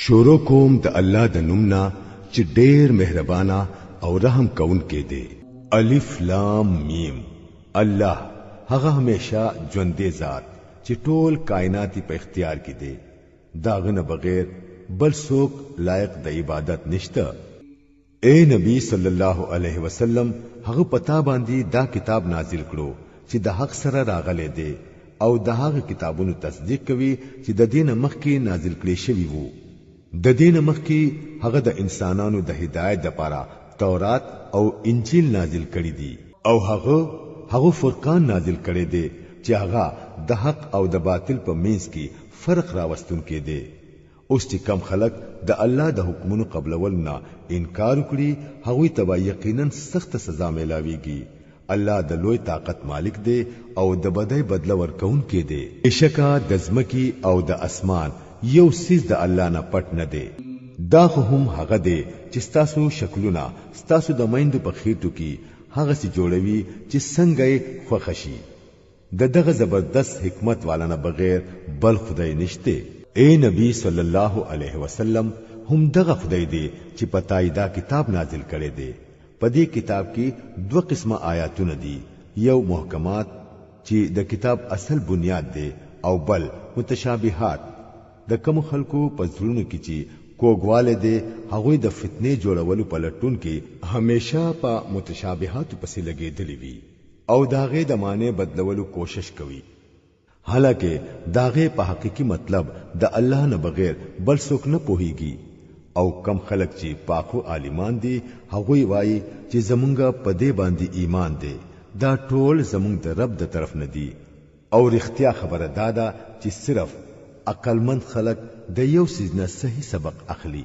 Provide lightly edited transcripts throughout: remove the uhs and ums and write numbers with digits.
شروع کوم د الله د نوم نه چې ډېر مهربانه او رحم کوونکی دی. الف لام میم. الله هغه همیشه ژوندی ذات چې ټول کائنات په اختیار کې دی، د هغه نه بغیر بل څوک لایق د عبادت نشته. اے نبی صلی الله علیه وسلم، هغه پتا باندې دا کتاب نازل کړو چې د حق سره راغلی دی او د هغه کتابونو تصدیق کوي چې د دین مخکې نازل کړي شوي وو. د دین مخکې هغه د انسانانو د هدایت لپاره تورات او انجیل نازل کړي دي، او هغه فرقان نازل کړي دي چې هغه د حق او د باطل په منځ کې فرق راوستونکی دی. اوس چې کم خلک د الله د حکمونو قبلولو نه انکار وکړي، هغوی ته به یقینا سخته سزا میلاویږي. الله د لوی طاقت مالک دی او د بدۍ بدله ورکوونکی دی. بېشکه د ځمکې او د اسمان یو څیز د الله نه پټ نه دی. دا خو هم هغه دی چې ستاسو شکلونه ستاسو د میندو په خېټو کې هغسې جوړوي چې څنګه یې خوښه شي. د دغه زبردست حکمت والا نه بغیر بل خدای نشته. اے نبی صلی الله علیه وسلم، هم دغه خدای دی چې پتاي دا کتاب نازل کړی دی. په دې کتاب کې دوه قسمه آیاتونه دي، یو محکمات چې د کتاب اصل بنیاد دی او بل متشابهات. د کوم خلکو په زړونو کې چې کوږوالی دی، هغوی د فتنې جوړولو په لټون کې همیشه په متشابهاتو پسې لګېدلي وي او د هغې د معنی بدلولو کوشش کوي، حالانکه د هغې په حقیقي مطلب د الله نه بغیر بل څوک نه پوهیږي. او کم خلک چې پاخو عالمان دي، هغوی وایي چې زمونږ په دې باندې ایمان دی، دا ټول زمونږ د رب د طرف نه دي. او رښتیا خبره دا ده چې صرف عقلمند خلک د یو څیز نه صحیح سبق اخلي.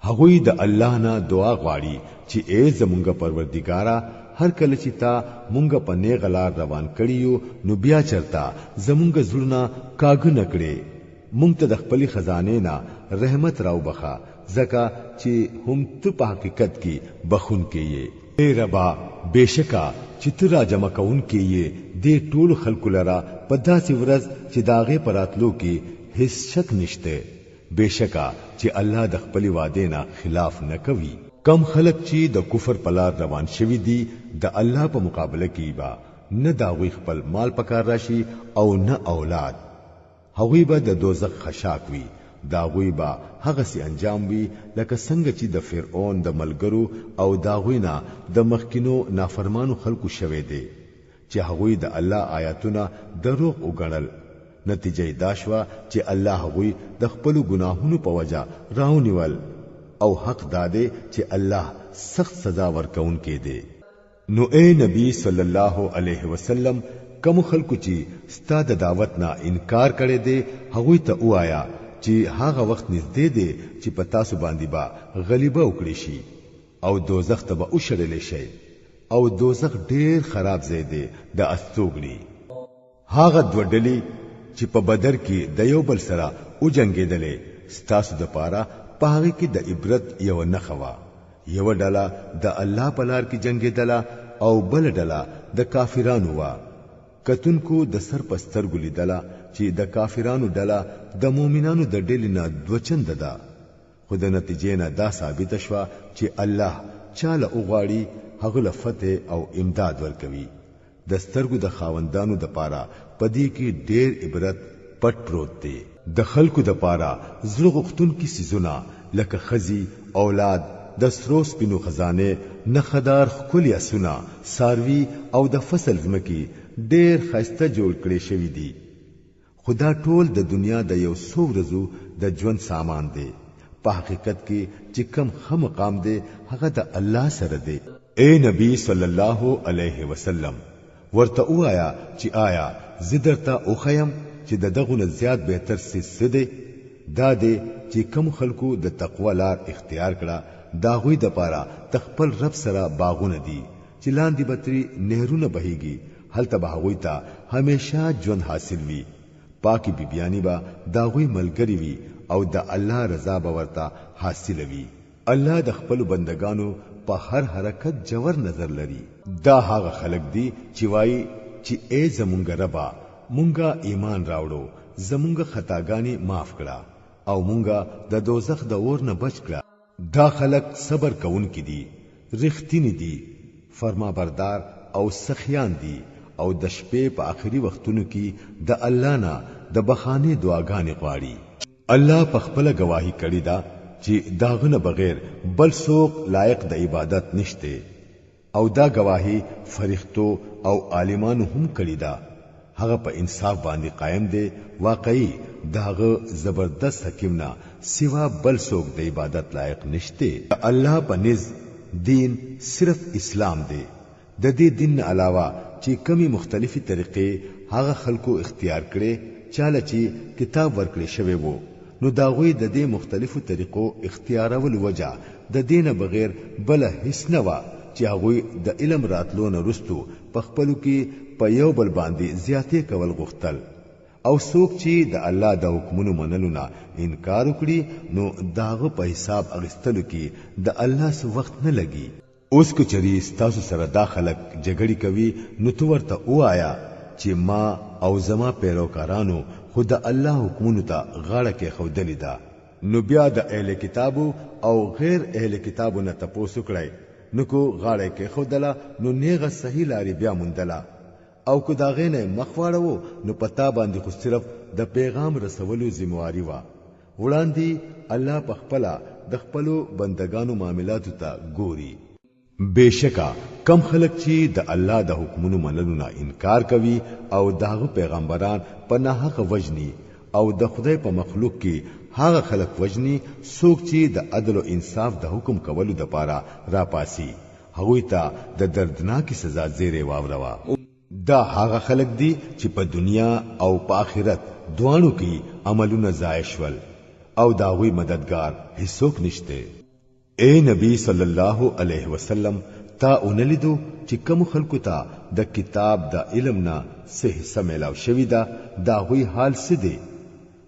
هغوی د الله نه دعا غواړي چې ای زمونږ پروردګاره، هر کله چې تا مونږ په نیغه لار روان کړي یو نو بیا چرته زمونږ زړونه کاږه نه کړې، مونږ ته د خپلې خزانې نه رحمت راوبخه، ځکه چې هم ته په حقیقت کې بخښونکی یې. ای ربه، بېشکه چې ته راجمع کوونکی یې دې ټولو خلکو لره په داسې ورځ چې د هغې په راتلو کې هیڅ شک نشته. بېشکه چې الله د خپلې وعدې نه خلاف نه کوي. کم خلک چې د کفر په لار روان شوي دي، د الله په مقابله کې به نه د هغوی خپل مال پکار راشي او نه اولاد. هغوی به د دوزخ خشاک وي، د هغوی به هغسې انجام وي لکه څنګه چې د فرعون د ملګرو او د هغوی نه د مخکینو نافرمانو خلکو شوی دی، چې هغوی د الله آیاتونه دروغ وګڼل. نتیجه یې دا شوه چې الله هغوی د خپلو ګناهونو په وجه راونیول، او حق دا دی چې الله سخت سزا ورکوونکی دی. نو اے نبی صلی الله علیه وسلم، کوم خلکو چې ستا د دعوت نه انکار کړی دی، هغوی ته ووایه چې هغه وخت نږدې دی چې په تاسو باندې به غلیبه وکړي شي او دوزخ ته به وشړلی شئ، او دوزخ ډیر خراب ځای دی د استوګنې. هغه دوه ډلې چې په بدر کې د یو بل سره وجنګېدلې، ستاسو دپاره په هغې کې د عبرت یوه نښه وه. یوه ډله د الله په لار کې جنګېدله او بله ډله د کافرانو وه. کتونکو د سر په سترګو لیدله چې د کافرانو ډله د مؤمنانو د ډلې نه دوه چنده ده، خو د نتیجې نه دا ثابته شوه چې الله چاله وغواړي هغه له فتح او امداد ورکوي. د سترګو د خاوندانو د پاره په دې کې ډېر عبرت پټ پروت دی. د خلکو د پاره زړه غوښتونکي څیزونه لکه ښځي، اولاد، د سرو سپینو خزانې، نښه دار ښکلي اسونه، څاروي او د فصل ځمکې ډېر ښایسته جوړ کړې شوي دي، خو دا ټول د دنیا د یو څو ورځو د ژوند سامان دی. په حقیقت کې چې کم ښه مقام دی هغه د الله سره دی. اے نبی صلی الله علیه وسلم، ورته ووایه چې آیا زه درته وښیم چې د دغو نه زیات بهتر څیز څه دی؟ دا دی چې کوم خلکو د تقوا لار اختیار کړه، د هغوی دپاره د خپل رب سره باغونه دي چې لاندې به ترې نهرونه بهیږي، هلته به هغوی ته همیشه ژوند حاصل وي. پاکې بیبیانې به د هغوی ملګرې وي او د الله رضا به ورته حاصله وي. الله د خپلو بندګانو په هر حرکت جور نظر لري. دا هغه خلک دي چې وایي چې ای زمونږ ربه، مونږه ایمان راوړو، زمونږ خطاګانې معاف کړه. او مونږه د دوزخ د اور نه بچ کړه. دا خلک صبر کوونکي دي، رښتیني دي، فرمانبردار او سخیان دي او د شپې په آخري وختونو کې د الله نه د بخانې دعاګانې غواړي. الله په خپله ګواهي کړې ده چې د هغه نه بغیر بل څوک لایق د عبادت نشته او دا ګواهي فرښتو او عالمانو هم کړې ده. هغه په انصاف باندې قایم دی، واقعي د هغه زبردست حکیم نه سوا بل څوک د عبادت لایق نشته. د الله په نزد دین صرف اسلام دی، د دې دین نه علاوه چې کومې مختلفې طریقې هغه خلکو اختیار کړې چاله چې کتاب ورکړې شوی وو نو د هغوی د دې مختلفو طریقو اختیارولو وجه د دې نه بغیر بله هیڅ نه وه چې هغوی د علم راتلو نه وروسته په خپلو کې په یو بل باندې زیاتې کول غوښتل او څوک چې د الله د حکمونو منلو نه انکار وکړي نو د هغه په حساب اخیستلو کې د الله څه وخت نه لګي. اوس که چری ستاسو سره دا خلک جګړی کوي نو ته ورته ووایه چې ما او زما پیروکارانو خو د الله حکمونو ته غاړه کېښودلې ده. نو بیا د اهل کتابو او غیر اهل کتابو نه تپوس وکړئ، نو که غاړه یې کېښودله نو نېغه صحیح لار یې بیا موندله او که د هغې نه یې مخ واړوو نو په تا باندې خو صرف د پیغام رسولو ذمه واري وه. وړاندي الله په خپله د خپلو بندګانو معاملاتو ته ګوري. بېشکه کوم خلک چې د الله د حکمونو منلو نه انکار کوي او د هغه پیغمبران په ناحقه وژني او د خدای په مخلوق کې هغه خلک وژني څوک چې د عدل او انصاف د حکم کولو دپاره راپاڅي هغوی ته د دردناکې سزا زیری واوروه. دا هغه خلک دي چې په دنیا او په آخرت دواړو کې عملونه ضایع شول او د هغوی مددګار هیڅوک نشته. اے نبی صلی الله علیه وسلم تا ونه لیدو چې کوم خلکو ته د کتاب د علم نه څه حصه میلاو شوې ده د هغوی حال څه دی؟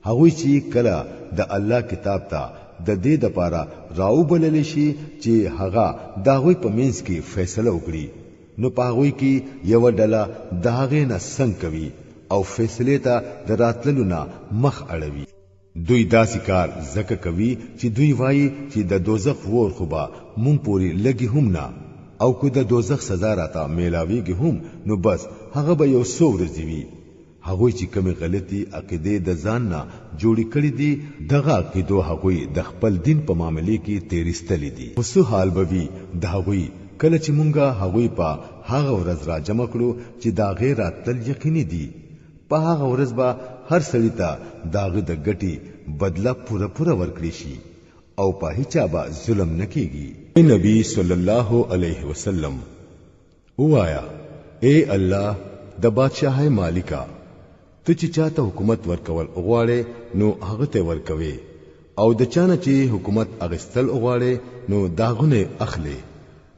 هغوی چې کله د الله کتاب ته د دې دپاره راوبلل شي چې هغه د هغوی په منځ کې فیصله وکړي نو په هغوی کې یوه ډله د هغې نه څنګ کوي او فیصلې ته د راتللو نه مخ اړوي. دوی داسې کار ځکه کوي چې دوی وایي چې د دوزخ ور خو به مونږ پورې لګي هم نه او که د دوزخ سزا راته میلاویږي هم نو بس هغه به یو څو ورځې وي. هغوی چې کومې غلطي عقیدې د ځان نه جوړې کړې دي دغه عقیدو هغوی د خپل دین په معاملې کې تېر ایستلي دي. خو څه حال به وي د هغوی کله چې مونږه هغوی په هغه ورځ راجمع کړو چې د هغې راتلل یقیني دي. په هغه ورځ به هر سړي ته د هغه د ګټې بدله پوره پوره ورکړې شي او په هیچا به ظلم نه کیږي. اے نبی صلی الله علیه وسلم ووایه، اې الله د بادشاهۍ مالکه! ته چې چاته حکومت ورکول وغواړې نو هغه ته ورکوې او د چا نه چې حکومت اخیستل وغواړې نو د هغه نه یې اخلې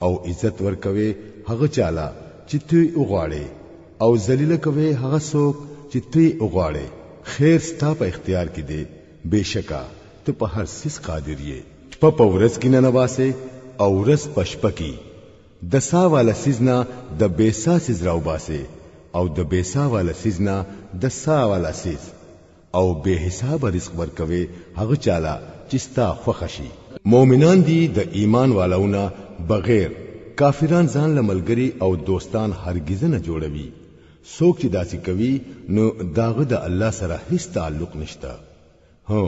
او عزت ورکوې هغه چاله چې ته یې وغواړې او ذلیله کوې هغه څوک چې ته یې وغواړې. خیر ستا په اختیار کې دی، بېشکه ته په هر څیز قادر یې. شپه په ورځ کې ننباسې او ورځ په شپه کې، د سا والا څیز نه د بې سا څیز راوباسې او د بې سا والا څیز نه د سا والا څیز او بې حسابه رزق ورکوې هغه چاله چې ستا خوښه شي. مؤمنان دي د ایمان والاو نه بغیر کافران ځان له ملګري او دوستان هرګز نه جوړوي، څوک چې داسې کوي نو د هغه د الله سره هیڅ تعلق نشته. هو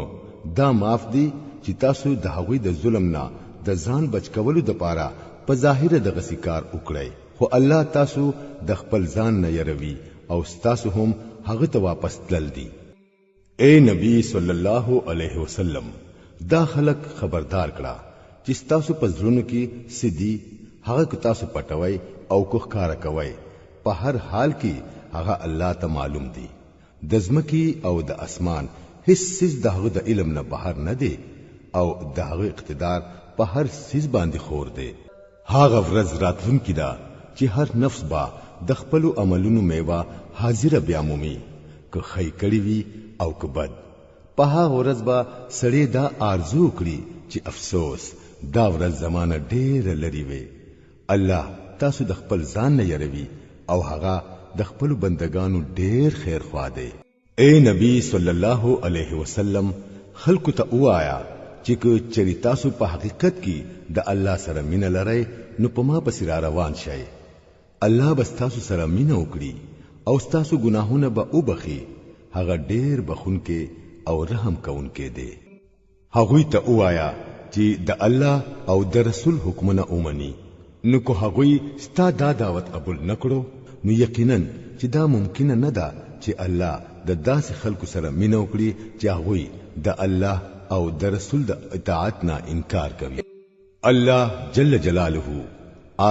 دا معاف دي چې تاسو د هغوی د ظلم نه د ځان بچ کولو د پاره په ظاهره دغسې کار وکړئ خو الله تاسو د خپل ځان نه یروي او ستاسو هم هغه ته واپس تلل دي. اے نبی صلی الله علیه وسلم دا خلک خبردار کړه چې ستاسو په زړونو کې څه دي هغه که تاسو پټوئ او که ښکاره کوئ په هر حال کې هغه الله ته معلوم دي. د ځمکې او د اسمان هیڅ څیز د هغه د علم نه بهر نه دی او د هغه اقتدار په هر څیز باندې خور دی. هغه ورځ راتلونکې ده چې هر نفس به د خپلو عملونو میوه حاضره بیا مومي، که ښه یې کړي وي او که بد. په هغه ورځ به سړی دا آرزو وکړي چې افسوس دا ورځ زما نه ډېره لرې وی. الله تاسو د خپل ځان نه یروي او هغه د خپلو بندګانو ډیر خیرخواه دی. اے نبی صلی الله علیه وسلم! خلکو ته ووايه چې که چېرې تاسو په حقیقت کې د الله سره مینه لرئ نو په ما پسې را روان شئ. الله به ستاسو سره مینه وکړي او ستاسو ګناهونه به وبخي، هغه ډېر بخونکی او رحم کوونکی دی. هغوی ته ووایه چې د الله او د رسول حکمونه ومني، نو که هغوی ستا دا دعوت قبول نه کړو نو یقینا چې دا ممکنه نه ده چې الله د داسې خلکو سره مینه وکړي چې هغوی د الله او د رسول د اطاعت نه انکار کوي. الله جل جلاله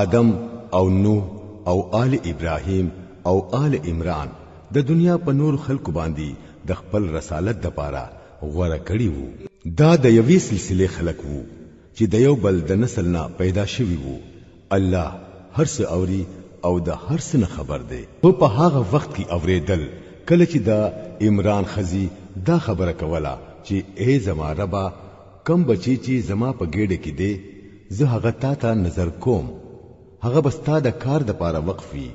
آدم او نوح او آل ابراهیم او آل عمران د دنیا په نور خلکو باندې د خپل رسالت د پاره غوره کړي وو. دا د یوې سلسلې خلک وو چې د یو بل د نسل نه پیدا شوي وو. الله هر څه اوري او د هر څه نه خبر دی. خو په هغه وخت کې اوریدل کله چې د عمران ښځې دا خبره کوله چې ای زما ربه کوم بچی چې زما په ګېډه کې دی زه هغه تا ته نظر کوم، هغه به ستا د کار دپاره وقف وي،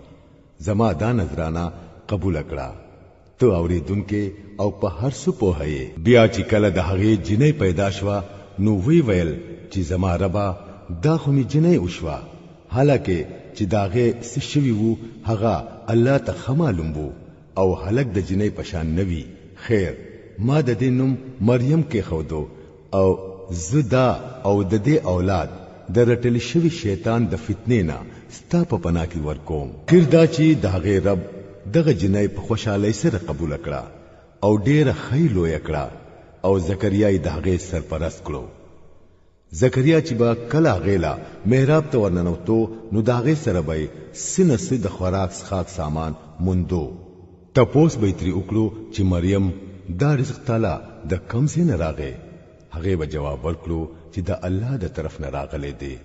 زما دا نذرانه قبوله کړه، ته اورېدونکی او په هر څه پوه یې. بیا چې کله د هغې جینۍ پیدا شوه نو ویې ویل چې زما ربه دا خو مې جینۍ وشوه، حالانکه چې د هغې څه شوي وو هغه الله ته ښه معلوم وو او هلک د جینۍ په شان نه وي، خیر ما د دې نوم مریم کېښودو او زه دا او د دې اولاد د رټل شوي شیطان د فتنې نه ستا په پناه کې ورکوم. خیر دا چې د هغې رب دغه جینۍ په خوشحالۍ سره قبوله کړه او ډېره ښه یې لویه کړه او زکریا یې د هغې سرپرست کړو. زکریا چې به کله هغې له محراب ته ورننوتو نو د هغې سره به یې څه نه څه د خوراک څښاک سامان موندو. تپوس به یې ترې وکړو چې مریم دا رزق تاله د کوم ځای نه راغی؟ هغې به جواب ورکړو چې د الله د طرف نه راغلی دی.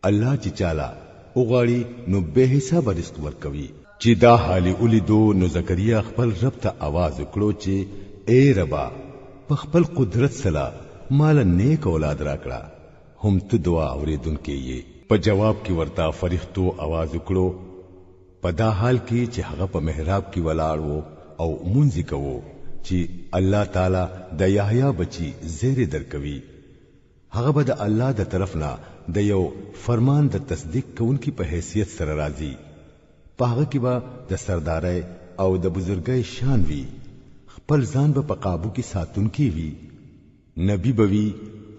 الله چې چاله وغواړي نو بې حسابه رزق ورکوي. چې دا حال یې ولیدو نو زکریا خپل رب ته اواز وکړو چې ای ربه په خپل قدرت سره ماله نیک اولاد راکړه، هم ته دعا اورېدونکی یې. په جواب کې ورته فرښتو اواز وکړو په دا حال کې چې هغه په محراب کې ولاړ وو او لمونځ یې کوو چې الله تعالی د یحیی بچي زیری درکوي. هغه به د الله د طرف نه د یو فرمان د تصدیق کوونکي په حیثیت سره راځي، په هغه کې به د سردارۍ او د بزرګۍ شان وي، خپل ځان به په قابو کې ساتونکی وي، نبي به وي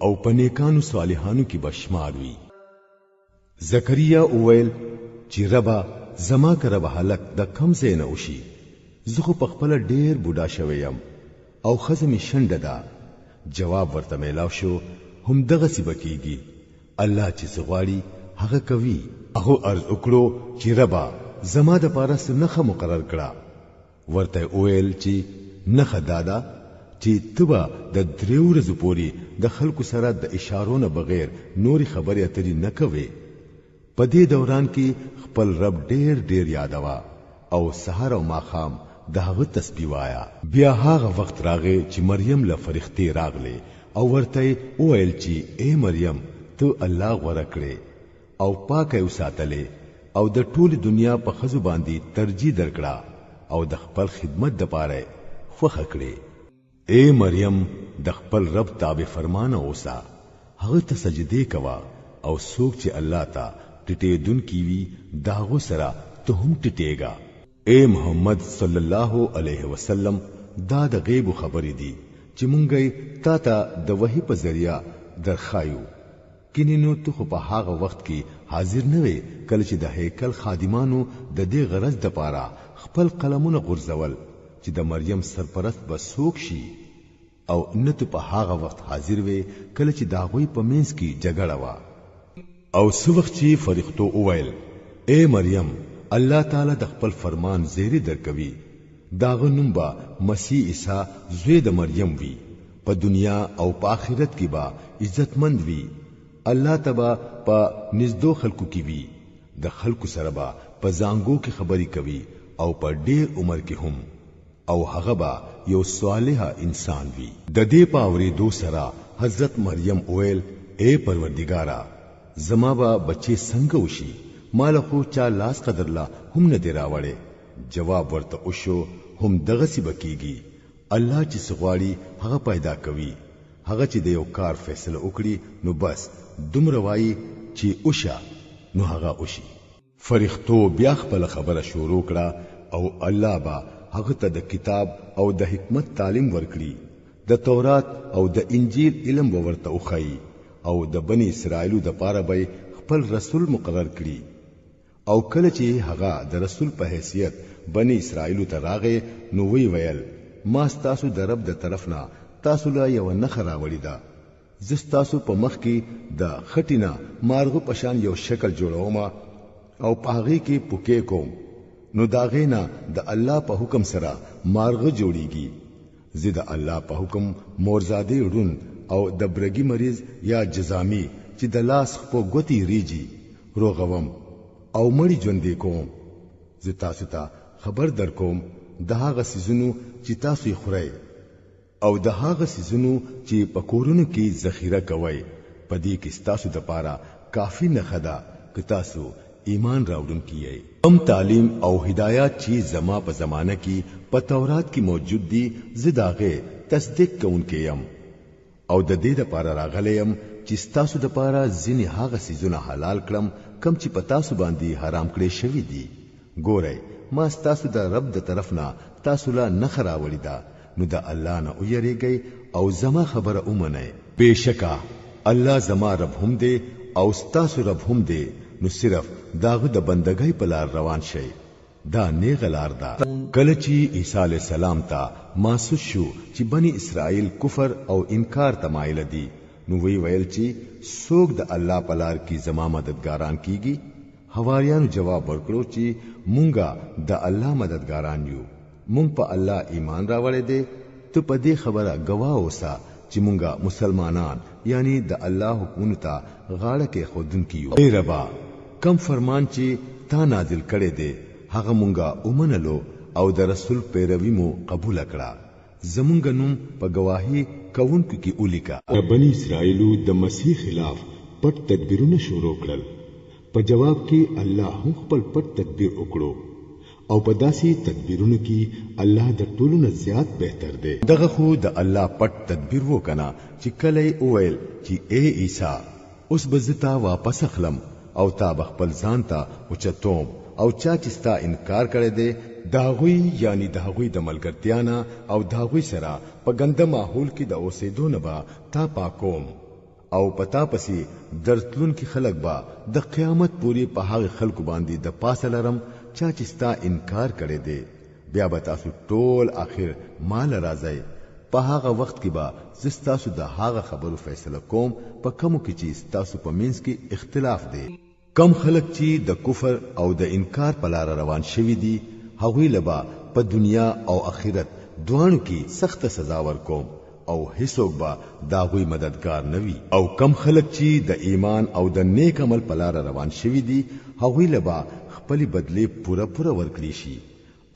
او په نیکانو صالحانو کې به شمار وي. زکریا وویل چې ربه زما کره به هلک د کم ځای نه وشي، زه خو په خپله ډېر بوډا شوی یم او ښځه مې شنډه ده. جواب ورته میلاو شو، همدغسې به کیږي، الله چې څه غواړي هغه کوي. هغه عرض وکړو چې ربه زما دپاره څه نښه مقرر کړه. ورته وویل چې نښه دا ده چې ته به د دریو ورځو پورې د خلکو سره د اشارو نه بغیر نورې خبرې اترې نه کوې. په دې دوران کې خپل رب ډیر ډیر یادوه او سهار او ماښام د هغه تسبیح وایه. بیا هغه وخت راغی چې مریم له فرښتې راغلې او ورته یې وویل چې ای مریم ته الله غوره کړې او پاکه یې وساتلې او د ټولې دنیا په ښځو باندې ترجیح درکړه او د خپل خدمت دپاره یې خوښه کړې. اې مریم د خپل رب تابع فرمانه اوسه، هغه ته سجدې کوه او څوک چې الله ته ټیټېدونکي وي د هغو سره ته هم ټیټېږه. اې محمد صلی الله علیه وسلم دا د غیبو خبرې دي چې مونږ یې تا ته د وحی په ذریعه درښایو، کینې نو ته خو په هغه وخت کې حاضر نه وې کله چې د هیکل خادمانو د دې غرض دپاره خپل قلمونه غورځول چې د مریم سرپرست به څوک شي، او نه ته په هغه وخت حاضر وې کله چې د هغوی په منځ کې جګړه وه. او څه وخت چې فرښتو وویل، ای مریم الله تعالی د خپل فرمان زیری درکوي، د هغه نوم به مسیح عیسی زوی د مریم وي، په دنیا او په آخرت کې به عزتمند وي، الله ته به په نږدو خلکو کې وي، د خلکو سره به په زانګو کې خبرې کوي او په ډېر عمر کې هم، او هغه به یو صالح انسان وي. د دې په اورېدو سره حضرت مریم وویل، ای پروردګاره! زما به بچی څنګه وشي، ما له خو چا لاس قدر لا هم نه دی راوړی. جواب ورته وشو، هم دغسې به کېږي. الله چې څه غواړي هغه پیدا کوي. هغه چې د یو کار فیصله وکړي نو بس دومره وایي چې وشه، نو هغه وشي. فرښتو بیا خپله خبره شروع کړه او الله به هغه ته د کتاب او د حکمت تعلیم ورکړي، د تورات او د انجیل علم به ورته وښایي او د بني اسرائیلو دپاره به یې خپل رسول مقرر کړي. او کله چې هغه د رسول په حیثیت بني اسرائیلو ته راغی نو وی ویل، ما ستاسو د رب د طرف نه تاسو له یوه نښه راوړې ده. زه ستاسو په مخ کې د خټې نه مارغه په شان یو شکل جوړوم او په هغې کې پوکې کوم، نو د هغې نه د الله په حکم سره مارغه جوړیږي. زه د الله په حکم مورزادې ړوند او د برګي مریض یا جزامي چې د لاس خپو ګوتې ریږي روغوم او مړي ژوندې کوم. زه تاسو ته خبر درکوم د هغه څیزونو چې تاسو یې خورئ او د هغه څیزونو چې په کورونو کې ذخیره کوئ. په دې کې ستاسو دپاره کافي نښه ده که تاسو ایمان راوړونکي یئ. کوم تعلیم او هدایات چې زما په زمانه کې په تورات کې موجود دي، زه د هغې تصدیق کوونکی یم او د دې لپاره راغلی یم چې ستاسو دپاره ځینې هغه څیزونه حلال کړم کوم چې په تاسو باندې حرام کړی شوي دي. ګورئ، ما ستاسو د رب د طرف نه تاسو له نښه راوړې ده، نو د الله نه ویریږئ او زما خبره ومنئ. بېشکه الله زما رب هم دی او ستاسو رب هم دی، نو صرف د هغه د بندګۍ په لار روان شئ، دا نیغه لار ده. کله چې عیسی علیه السلام ته محسوس شو چې بني اسرائیل کفر او انکار ته مایل دي، نو ویې ویل چې څوک د الله په لار کې زما مددګاران کیږي؟ حواریانو جواب ورکړو چې مونږه د الله مددګاران یو، مونږ په الله ایمان راوړی دی، ته په دې خبره ګواه اوسه چې مونږه مسلمانان یعنی د الله حکمونو ته غاړه کېښودونکي یو. ای ربه! کوم فرمان چې تا نازل کړی دی هغه مونږه ومنلو او د رسول پیروي مو قبوله کړه، زمونږ نوم په ګواهي کوونکو کې ولیکه. د بني اسرائیلو د مسیح خلاف پټ تدبیرونه شروع کړل، په جواب کې الله هم خپل پټ تدبیر وکړو او په داسې تدبیرونو کې الله د ټولو نه زیات بهتر دی. دغه خو د الله پټ تدبیر وو کنه چې کله یې وویل چې ای عیسی اوس به زه تا واپس اخلم او تا به خپل ځان ته اوچتوم او چا چې ستا انکار کړی دی د هغوی یعنی د هغوی د ملګرتیا نه او د هغوی سره په ګنده ماحول کې د اوسېدو نه به تا پاکوم او په تا پسې درتلونکي خلک به د قیامت پورې په هغه خلکو باندې د پاسه لرم چا چې ستا انکار کړی دی. بیا به تاسو ټول اخر ما له راځئ، په هغه وخت کې به زه ستاسو د هغه خبرو فیصله کوم په کومو کې چې ستاسو په منځ کې اختلاف دی. کوم خلک چې د کفر او د انکار په لاره روان شوي دي هغوی له به په دنیا او اخرت دواړو کې سخته سزا ورکوم او هیڅوک به د هغوی مددګار نه وي. او کوم خلک چې د ایمان او د نیک عمل په لاره روان شوي دي هغوی له به خپلې بدلې پوره پوره ورکړي شي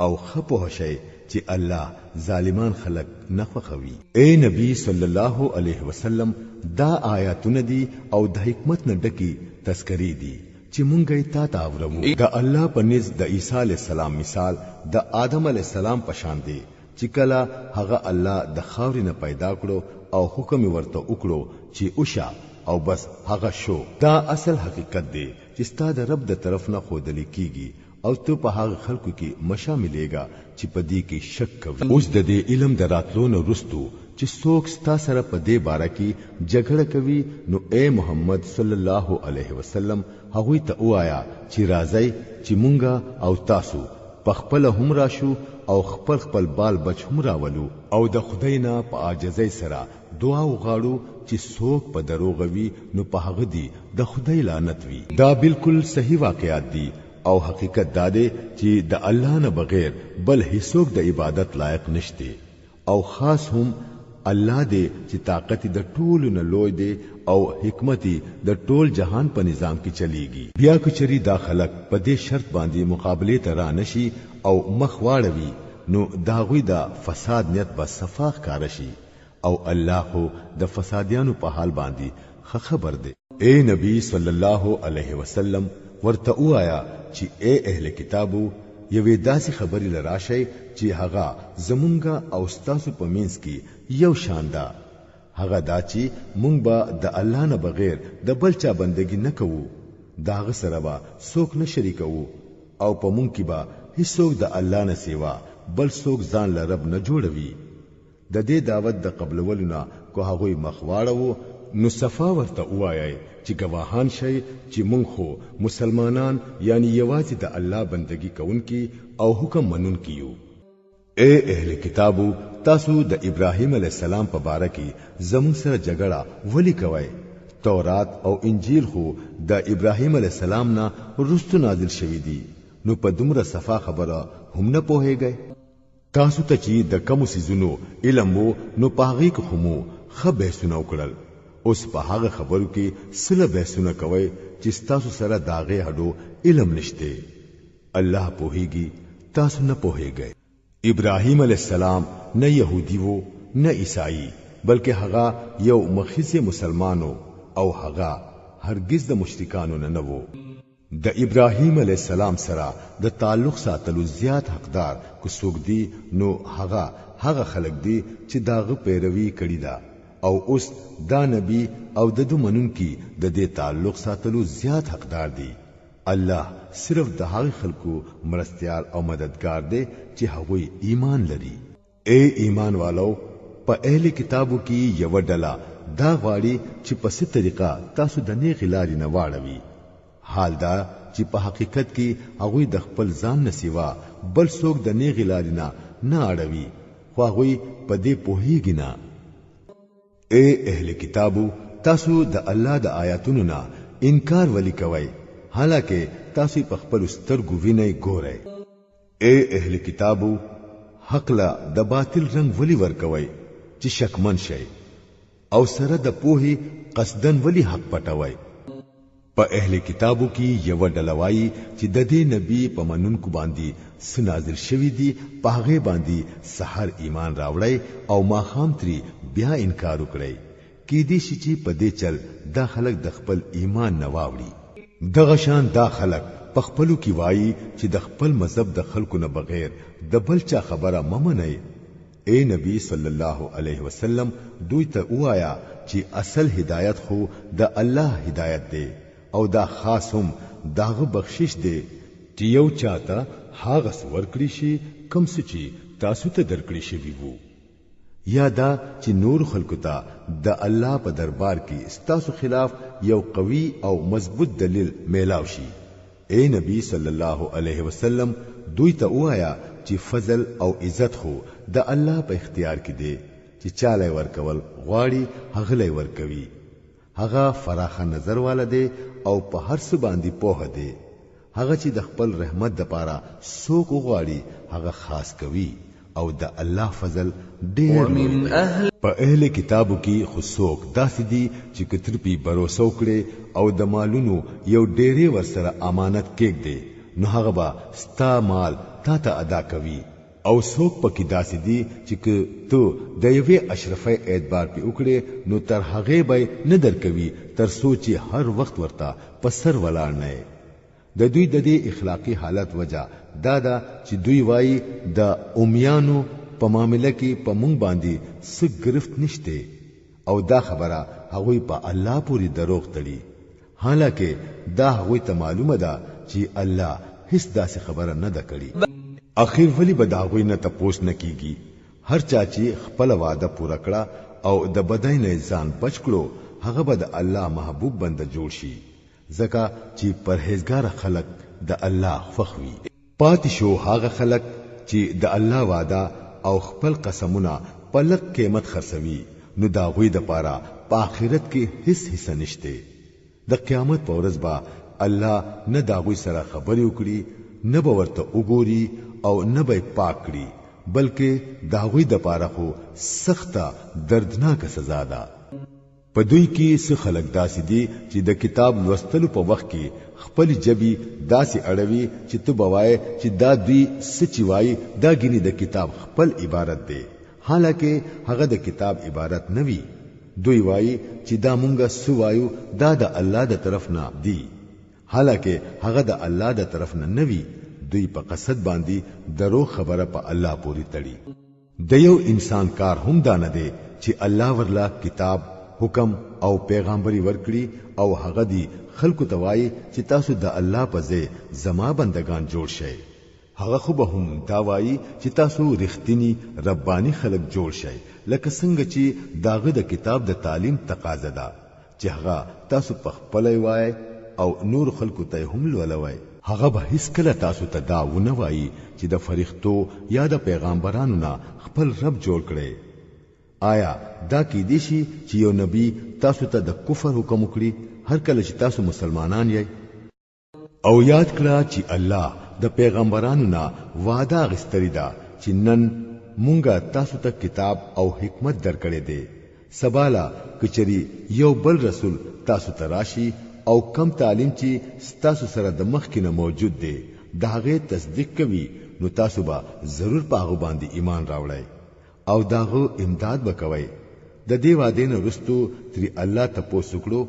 او ښه پوه شئ چې الله ظالمان خلک نه خوښوي. اې نبی صلی الله علیه وسلم دا آیاتونه دي او د حکمت نه ډکې تذکرې دي چې مونږ یې تا ته اوروو. د الله په نزد د عیسی علیه السلام مثال د آدم علیه السلام په شان دی چې کله هغه الله د خاورې نه پیدا کړو او حکم یې ورته وکړو چې وشه او بس هغه شو. دا اصل حقیقت دی چې ستا د رب د طرف نه ښودل کیږي او ته په هغه خلکو کې مه شاملېږه چې په دې کې شک کوي. اوس د دې علم د راتلو نه وروسته چې څوک ستا سره په دې باره کې جګړه کوي نو ای محمد صلی الله علیه وسلم هغوی ته ووایه چې راځئ چې مونږ او تاسو په خپله هم راشو او خپل خپل بال بچ هم راولو او د خدای نه په عاجزۍ سره دعا وغواړو چې څوک په دروغه وي نو په هغه دي د خدای لعنت وي. دا بالکل صحیح واقعات دي او حقیقت دا دی چې د الله نه بغیر بل هیڅوک د عبادت لایق نشته او خاص هم الله دی چې طاقت د ټولو نه لوی دی او حکمت د ټول جهان په نظام کې چلیږي. بیا که چری دا خلک په دې شرط باندې مقابلې ته را نشي او مخ واړوي نو د هغوی د فساد نیت به صفا ښکاره شي او الله خو د فسادیانو په حال باندې ښه خبر دی. اې نبی صلی الله علیه وسلم ورته ووایه چې اې اهل کتابو! یوې داسې خبرې لراشئ چې هغه زمونږ او ستاسو په منځ کې یو شان ده، هغه دا چې مونږ به د الله نه بغیر د بل چا بندګي نه کوو، د هغه سره به څوک نه شریکوو او په مونږ کې به هیڅوک د الله نه سیوا بل څوک ځان له رب نه جوړوي. د دې دعوت د قبلولو نه که هغوی مخ واړوو نو صفا ورته ووایئ چې ګواهان شئ چې مونږ خو مسلمانان یعنی یوازې د الله بندګي کوونکي او حکم منونکي یو. اے اهل کتابو، تاسو د ابراهیم علیه السلام په باره کې زموږ سره جګړه ولي کوئ؟ تورات او انجیل خو د ابراهیم علیه السلام نه وروسته نازل شوي دي، نو په دومره صفا خبره هم نه پوهېږئ؟ تاسو ته چې د کومو څیزونو علم وو نو په هغې کې خو مو ښه بحثونه وکړل، اوس په هغه خبرو کې څه له بحثونه کوئ چې ستاسو سره د هغې هډو علم نشته؟ الله پوهیږي تاسو نه پوهیږئ. ابراهیم علیه السلام نه یهودي وو نه عیسائی، بلکې هغه یو مخیزې مسلمان وو او هغه هرګز د مشرکانو نه نه وو. د ابراهیم علیه السلام سره د تعلق ساتلو زیات حقدار که څوک دي نو هغه هغه خلک دي چې د هغه پیروي کړي ده او اوس دا نبي او د ده منونکي د دې تعلق ساتلو زیات حقدار دي. الله صرف د هغه خلکو مرستیال او مددګار دی چې هغوی ایمان لري. اے ایمان والو، په اهل کتابو کې یوه ډله دا غواړي چې په څه طریقه تاسو د نیغې لارې نه واړوي، حال دا چې په حقیقت کې هغوی د خپل ځان نه سوا بل څوک د نیغې لارې نه نه اړوي، خو هغوی په دې پوهیږي نه. اے اهل کتابو، تاسو د الله د آیاتونو نه انکار ولی کوئ، حالانکه تاسو په خپل سترګو وینئ ګورئ؟ اے اهل کتابو، حق له د باطل رنګ ولی ورکوئ چې شکمن شئ، او سره د پوهې قصدن ولی حق پټوئ؟ په اهل کتابو کې یوه ډله وایي چې د دې نبي په منونکو باندې څه نازل شوي دي په هغې باندې سحر ایمان راوړی او ماښام ترې بیا انکار وکړئ، کیدی شي چې په دې چل دا خلک د خپل ایمان نه واوړي. دغه شان دا خلک په خپلو کې وایي چې د خپل مذهب د خلکو نه بغیر د بل چا خبره مه منئ. اے نبی صلی الله علیه وسلم، دوی ته ووايه چې اصل هدایت خو د الله هدایت دی او دا خاص هم د هغه بخشش دی چې یو چاته هغه څه ورکړي شي کوم څه چې تاسو ته درکړي شوي وو، یا دا چې نور خلکو ته د الله په دربار کې ستاسو خلاف یو قوي او مضبوط دلیل میلاو شي. اے نبی صلی الله علیه وسلم، دوی ته ووايه چې فضل او عزت خو د الله په اختیار کې دی، چې چاله ورکول غواړي هغه له ورکوي، هغه فراخه نظر والا دی او په هر څه باندې پوهه دی. هغه چې د خپل رحمت د پاره څوک وغواړي هغه خاص کوي، او د الله فضل ډېر لوی دی. په اهل کتابو کې خو څوک داسې دي چې که ترپي بروسه وکړي او د مالونو یو ډېری ورسره امانت کېږدي نو هغه به ستا مال تا ته ادا کوي، او څوک پکې داسې دي چې که ته د یوې اشرفۍ اعتبار پې وکړې نو تر هغې به نه درکوي تر څو چې هر وخت ورته په سر ولاړ نه یې. د دوی د دې اخلاقي حالت وجه دا ده چې دوی وایي د امیانو په معامله کې په مونږ باندې څه گرفت نشته، او دا خبره هغوی په الله پورې دروغ تړي، حالانکه دا هغوی ته معلومه ده چې الله هیڅ داسې خبره نه ده کړې. اخر ولی به د هغوی نه تپوس نه کیږي؟ هر چا چې خپله وعده پوره کړه او د بدۍ نه ځان بچ کړو هغه به د الله محبوب بنده جوړ شي، ځکه چې پرهیزګاره خلک د الله خوښ وي. پاتې شو هغه خلک چې د الله وعده او خپل قسمونه په لږ قیمت خرڅوي، نو د هغوی دپاره په آخرت کې هیڅ حصه نشته. د قیامت په ورځ به الله نه د هغوی سره خبرې وکړي، نه به ورته وګوري او نه به یې پاک کړي، بلکې د هغوی دپاره خو سخته دردناکه سزا ده. په دوی کې څه خلک داسې دي چې د کتاب لوستلو په وخت کې خپل جبي داسې اړوي چې ته به وایې چې دا دوی څه چې وایي دا ګینې د کتاب خپل عبارت دی، حالانکه هغه د کتاب عبارت نه وي. دوی وایي چې دا مونږه څه وایو دا د الله د طرف نه دی، حالانکه هغه د الله د طرف نه نه وي. دوی په قصد باندې درو خبره په الله پوری تړي. د یو انسان کار هم دا نه دی چې الله ورله کتاب، حکم او پیغامبري ورکړي او هغه دی خلکو ته وایي چې تاسو د الله په ځای زما بندگان جوړ شئ. هغه خو به هم دا وایي چې تاسو رښتیني رباني خلک جوړ شئ، لکه څنګه چې داغه د کتاب د تعلیم تقاضا ده چې هغه تاسو په خپله وایئ او نور خلکو ته هم لولوئ. هغه به هیڅکله تاسو ته دا ونه وایي چې د فرښتو یا د پیغامبرانو نه خپل رب جوړ کړئ. آیا دا کیدی شي چې یو نبی تاسو ته د کفر حکم وکړي هر کله چې تاسو مسلمانان یئ؟ او یاد کړه چې الله د پیغمبرانو نه وعده اخیستلې ده چې نن مونږه تاسو ته کتاب او حکمت درکړی دی، سباله کچری یو بل رسول تاسو ته راشي او کم تعلیم چې ستاسو سره د مخکې نه موجود دی د هغې تصدیق کوي، نو تاسو به ضرور په هغه باندې ایمان راوړئ او داغه امداد به کوئ. د دې وعدې نه وروستو تری الله تپوس وکړو،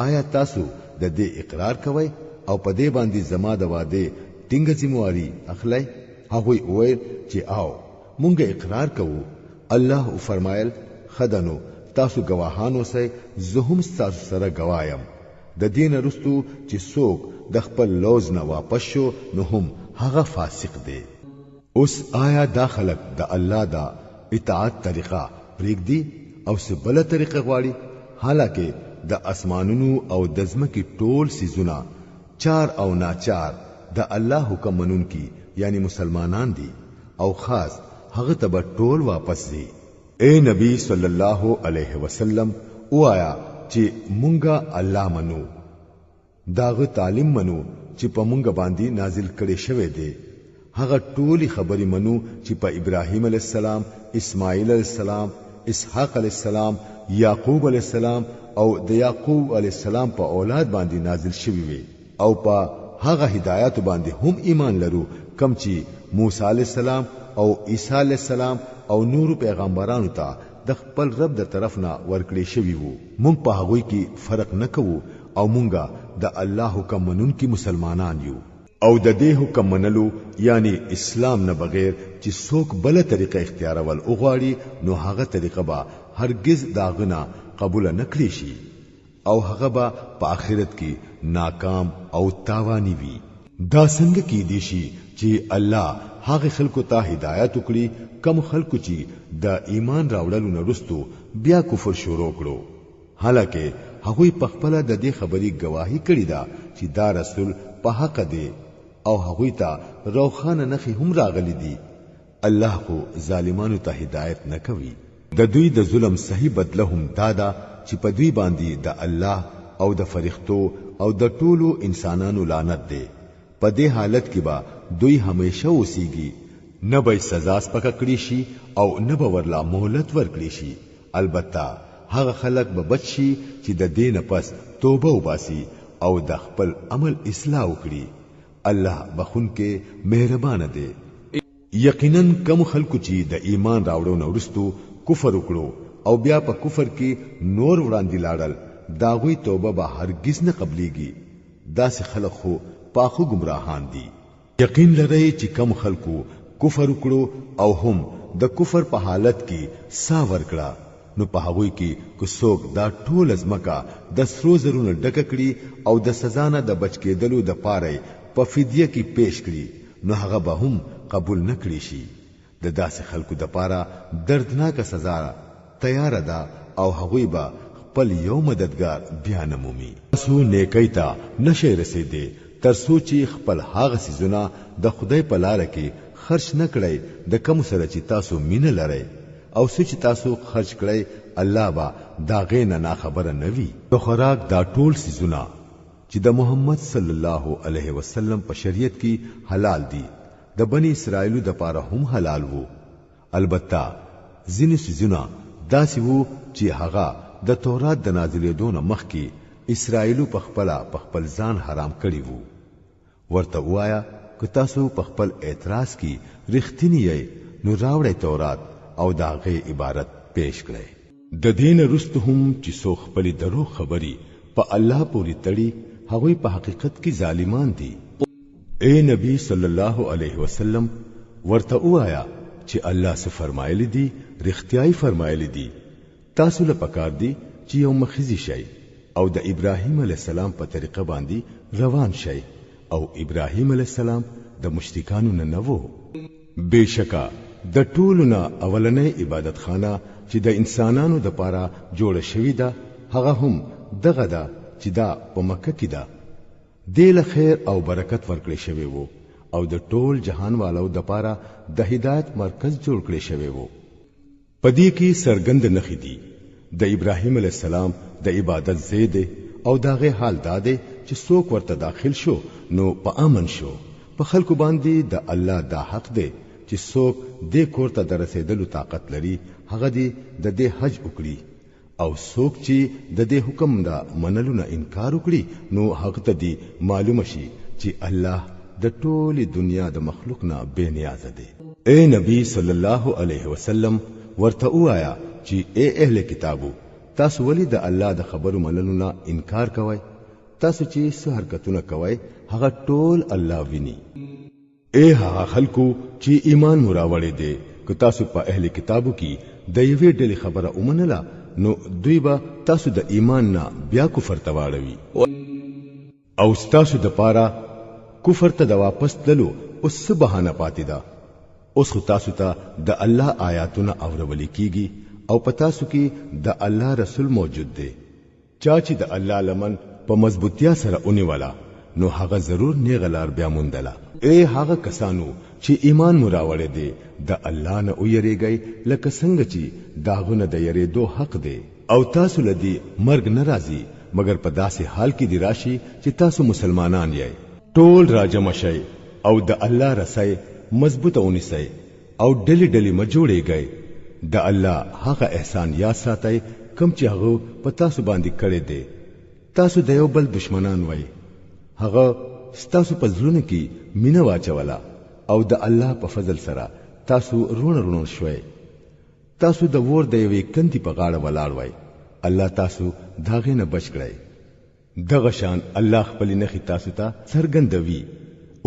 آیا تاسو د دې اقرار کوئ او په دې باندې زما د وعدې ټینګه ذمہواری اخلئ؟ هغوی وویل چې آو، مونږ اقرار کوو. الله وفرمایل، ښه ده نو تاسو ګواهان اوسئ، زه هم ستاسو سره ګواه یم. د دې نه وروستو چې څوک د خپل لوظ نه واپس شو نو هم هغه فاسق دی. اوس آیا دا خلک د الله د اطاعت طریقه پرېږدي او څه بله طریقه غواړي؟ حالانکه د اسمانونو او د ځمکې ټول څیزونه چار او ناچار د الله حکم منونکي یعنی مسلمانان دي او خاص هغه ته به ټول واپس ځي. اے نبی صلی الله علیه وسلم، وایا چې مونږه الله منو، داغه تعلیم منو چې په مونږ باندې نازل کړي شوی دی، هغه ټولي خبرې منو چې په ابراهیم علی السلام، اسماعیل علی السلام، اسحاق علی السلام، یعقوب علی السلام او د یعقوب علی السلام په اولاد باندې نازل شوي وي، او په هغه هدایاتو باندې هم ایمان لرو کم چې موسی علی السلام او عیسی علی السلام او نورو پیغمبرانو ته د خپل رب د طرف نه ورکړې شوي وو. مونږ په هغوی کې فرق نه کوو او مونږه د الله حکم منونکي مسلمانان یو. او د دې حکم منلو یعنی اسلام نه بغیر چې څوک بله طریقه اختیارول وغواړي نو هغه طریقه به هرگز د هغه نه قبوله نه کړی شي او هغه به په آخرت کې ناکام او تاوانی وي. دا څنګه کیدی شي چې الله هغه خلکو ته هدایت وکړي کم خلکو چې د ایمان راوړلو نه وروسته بیا کفر شروع کړو، حالانکه هغوی په خپله د دې خبرې ګواهي کړې ده چې دا رسول په حق دی او هغوی ته روښانه نښې هم راغلي دي. الله خو ظالمانو ته هدایت نه کوي. د دوی د ظلم صحیح بدله هم دا ده چې په دوی باندې د الله او د فرښتو او د ټولو انسانانو لعنت دی. په دې حالت کې به دوی همیشه اوسیږي، نه به سزا سپکه کړی شي او نه به ورله مهلت ورکړي شي. البته هغه خلک به بچ شي چې د دې نه پس توبه وباسي او د خپل عمل اصلاح وکړي. الله بخونکی مهربان دی. یقینا کم خلکو چې د ایمان راوړو نه وروسته کفر وکړو او بیا په کفر کې نور وړاندې لاړل، د هغوی توبه به هرګز نه قبلیږي. داسې خلک خو پاخه ګمراهان دي. یقین لرئ چې کم خلکو کفر وکړو او هم د کفر په حالت کې سا ورکړه، نو په هغوی کې که څوک دا ټوله ځمکه د سرو زرو نه ډکه کړي او د سزا نه د بچ کېدلو د پاره په فدیه کې پیش کړي، نو هغه به هم قبول نه کړي شي. د داسې خلکو د پاره دردناکه سزا تیاره ده او هغوی به خپل یو مددګار بیا نه مومي. تاسو نیکۍ ته نشئ رسیدی تر څو چې خپل هغه څیزونه د خدای په لاره کې خرچ نه کړئ د کوم سره چې تاسو مینه لرئ، او څه چې تاسو خرچ کړئ الله به د هغې نه ناخبره نه وي. د خوراک دا ټول څیزونه چې د محمد صلی الله علیه وسلم په شریعت کې حلال دي، د بني اسرائیلو د پاره هم حلال وو. البته ځینې څیزونه داسې وو چې هغه د تورات د نازلېدو نه مخکې اسرائیلو په خپله په خپل ځان حرام کړي وو. ورته ووایه که تاسو په خپل اعتراض کې رښتیني یئ نو راوړئ تورات او د هغې عبارت پیش کړئ. د دې نه وروسته هم چې څوک خپلې دروغ خبرې په الله پورې تړي، هغوی په حقیقت کې ظالمان دي. اے نبی صلی الله علیه وسلم، ورته وایا چې الله څه فرمایلی دي، رښتیاي فرمایلی دي. تاسو له پکار دي چې یو مخیزي شئ او د ابراهیم علی السلام په طریقه باندې روان شئ، او ابراهیم علی السلام د مشرکانو نه نه وو. بشکا د ټولو نه اولنۍ عبادت خانه چې د انسانانو د پاره جوړه شوې ده، هغه هم دغه ده چې دا په مکه کې ده. دې له خیر او برکت ورکړې شوی وو او د ټول جهان والو د پاره د هدایت مرکز جوړ کړی شوی وو. په دې کې څرګند نښې دي. د ابراهیم علیه السلام د عبادت ځای دی او د هغې حال دا دی چې څوک ورته داخل شو نو په امن شو. په خلکو باندې د الله دا حق دی چې څوک دې کور ته د رسېدلو طاقت لري هغه دې د دې حج وکړي، او څوک چې د دې حکم د منلو نه انکار وکړي نو هغه ته دې معلومه شي چې الله د ټولې دنیا د مخلوق نه بې نیازه دی. اے نبی صلی الله علیه وسلم، ورته وایا چې اے اهل کتابو، تاسو ولی د الله د خبرو منلو نه انکار کوئ؟ تاسو چې څه حرکتونه کوئ هغه ټول الله ویني. اے هغه خلکو چې ایمان مو راوړی دی، که تاسو په اهل کتابو کې د یوې ډلې خبره ومنله نو دوی به تاسو د ایمان نه بیا کفر ته واړوي، او ستاسو د پاره کفر ته د واپس تللو اوس څه بهانه پاتې ده؟ اوس خو تاسو ته د الله آیاتونه اورول کیږي او په تاسو کې د الله رسول موجود دی. چا چې د الله لمن په مضبوطیا سره ونیوله نو هغه ضرور نیغه لار بیا موندله. اے هغه کسانو چې ایمان مو راوړی دی، د الله نه ویریږئ لکه څنګه چې د هغه نه د یریدو حق دی، او تاسو له دې مرګ نه راځي مګر په داسې حال کې دی راشي چې تاسو مسلمانان یئ. ټول راجمع شئ او د الله رسۍ مضبوطه ونیسئ او ډلې ډلې مه جوړېږئ. د الله هغه احسان یاد ساتئ کوم چې هغه په تاسو باندې کړی دی. تاسو د یو بل دشمنان وئ، هغه ستاسو په زړونو کې مینه واچوله او د الله په فضل سره تاسو روڼه روڼه شوئ. تاسو د ور د یوې کندې په غاړه ولاړ وئ، الله تاسو د هغې نه بچ کړئ. دغه شان الله خپل نښې تاسو ته څرګندوي.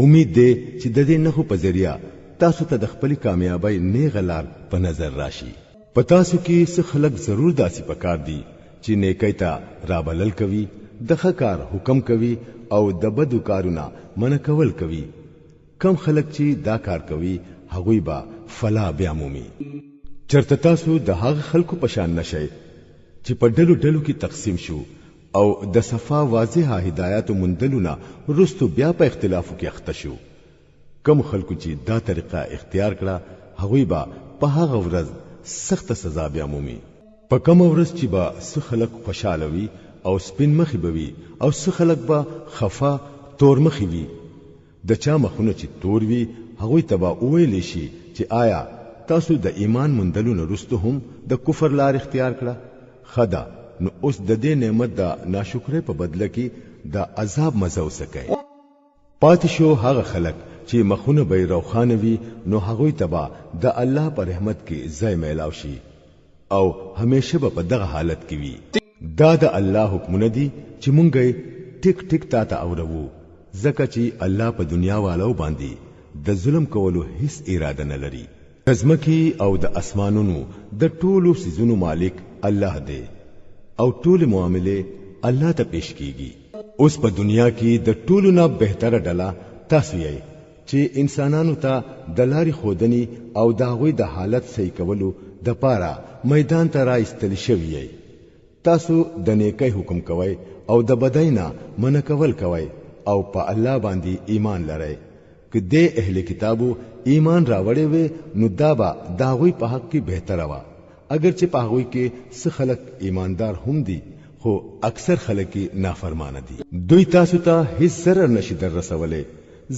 امید دی چې د دې نښو په ذریعه تاسو ته د خپلې کامیابۍ نیغه لار په نظر راشي. په تاسو کې څه خلک ضرور داسې پکار دي چې نیکۍ ته رابلل کوي، د ښه کار حکم کوي او د بدو کارونه منع کول کوي. کم خلک چې دا کار کوي هغوی به فلاح بیا مومي. چرته تاسو د هغه خلکو په شان نشئ چې په ډلو ډلو کې تقسیم شو او د صفا واضحه هدایاتو موندلو نه وروسته بیا په اختلافو کې اخته شو. کم خلکو چې دا طریقه اختیار کړه هغوی به په هغه ورځ سخته سزا بیا مومي. په کومه ورځ چې به څه خلک خوشاله وي او سپین مخي به وي او څه خلک به خفه تور مخي وي. د چا مخونه چې تور وي هغوی ته به وویل شي چې آیا تاسو د ایمان موندلو نه وروسته هم د کفر لار اختیار کړه؟ ښه ده، نو اوس د دې نعمت د ناشکرۍ په بدله کې د عذاب مزه وڅکئ. پاتې شو هغه خلک چې مخونه به یې روښانه وي نو هغوی ته به د الله په رحمت کې ځای میلاو شي او همیشه به په دغه حالت کې وي. دا د الله حکمونه دي چې مونږ یې ټیک ټیک تا ته اوروو، ځکه چې الله په دنیا والو باندې د ظلم کولو هیڅ اراده نه لري. د ځمکې او د اسمانونو د ټولو څیزونو مالک الله دی او ټولې معاملې الله ته پیش کیږي. اوس په دنیا کې د ټولو نه بهتره ډله تاسو یئ چې انسانانو ته د لارې ښودنې او د هغوی د حالت صحیح کولو د پاره میدان ته را ایستل شوي یئ. تاسو د نیکۍ حکم کوئ او د بدۍ نه منع کول کوئ او په الله باندې ایمان لرئ. که دې اهل کتابو ایمان راوړی وی نو دا به د هغوی په حق کې بهتره وه، اګر چې په هغوی کې څه خلک ایماندار هم دي خو اکثر خلک یې نافرمانه دي. دوی تاسو ته هیڅ ضرر نشي در رسولی،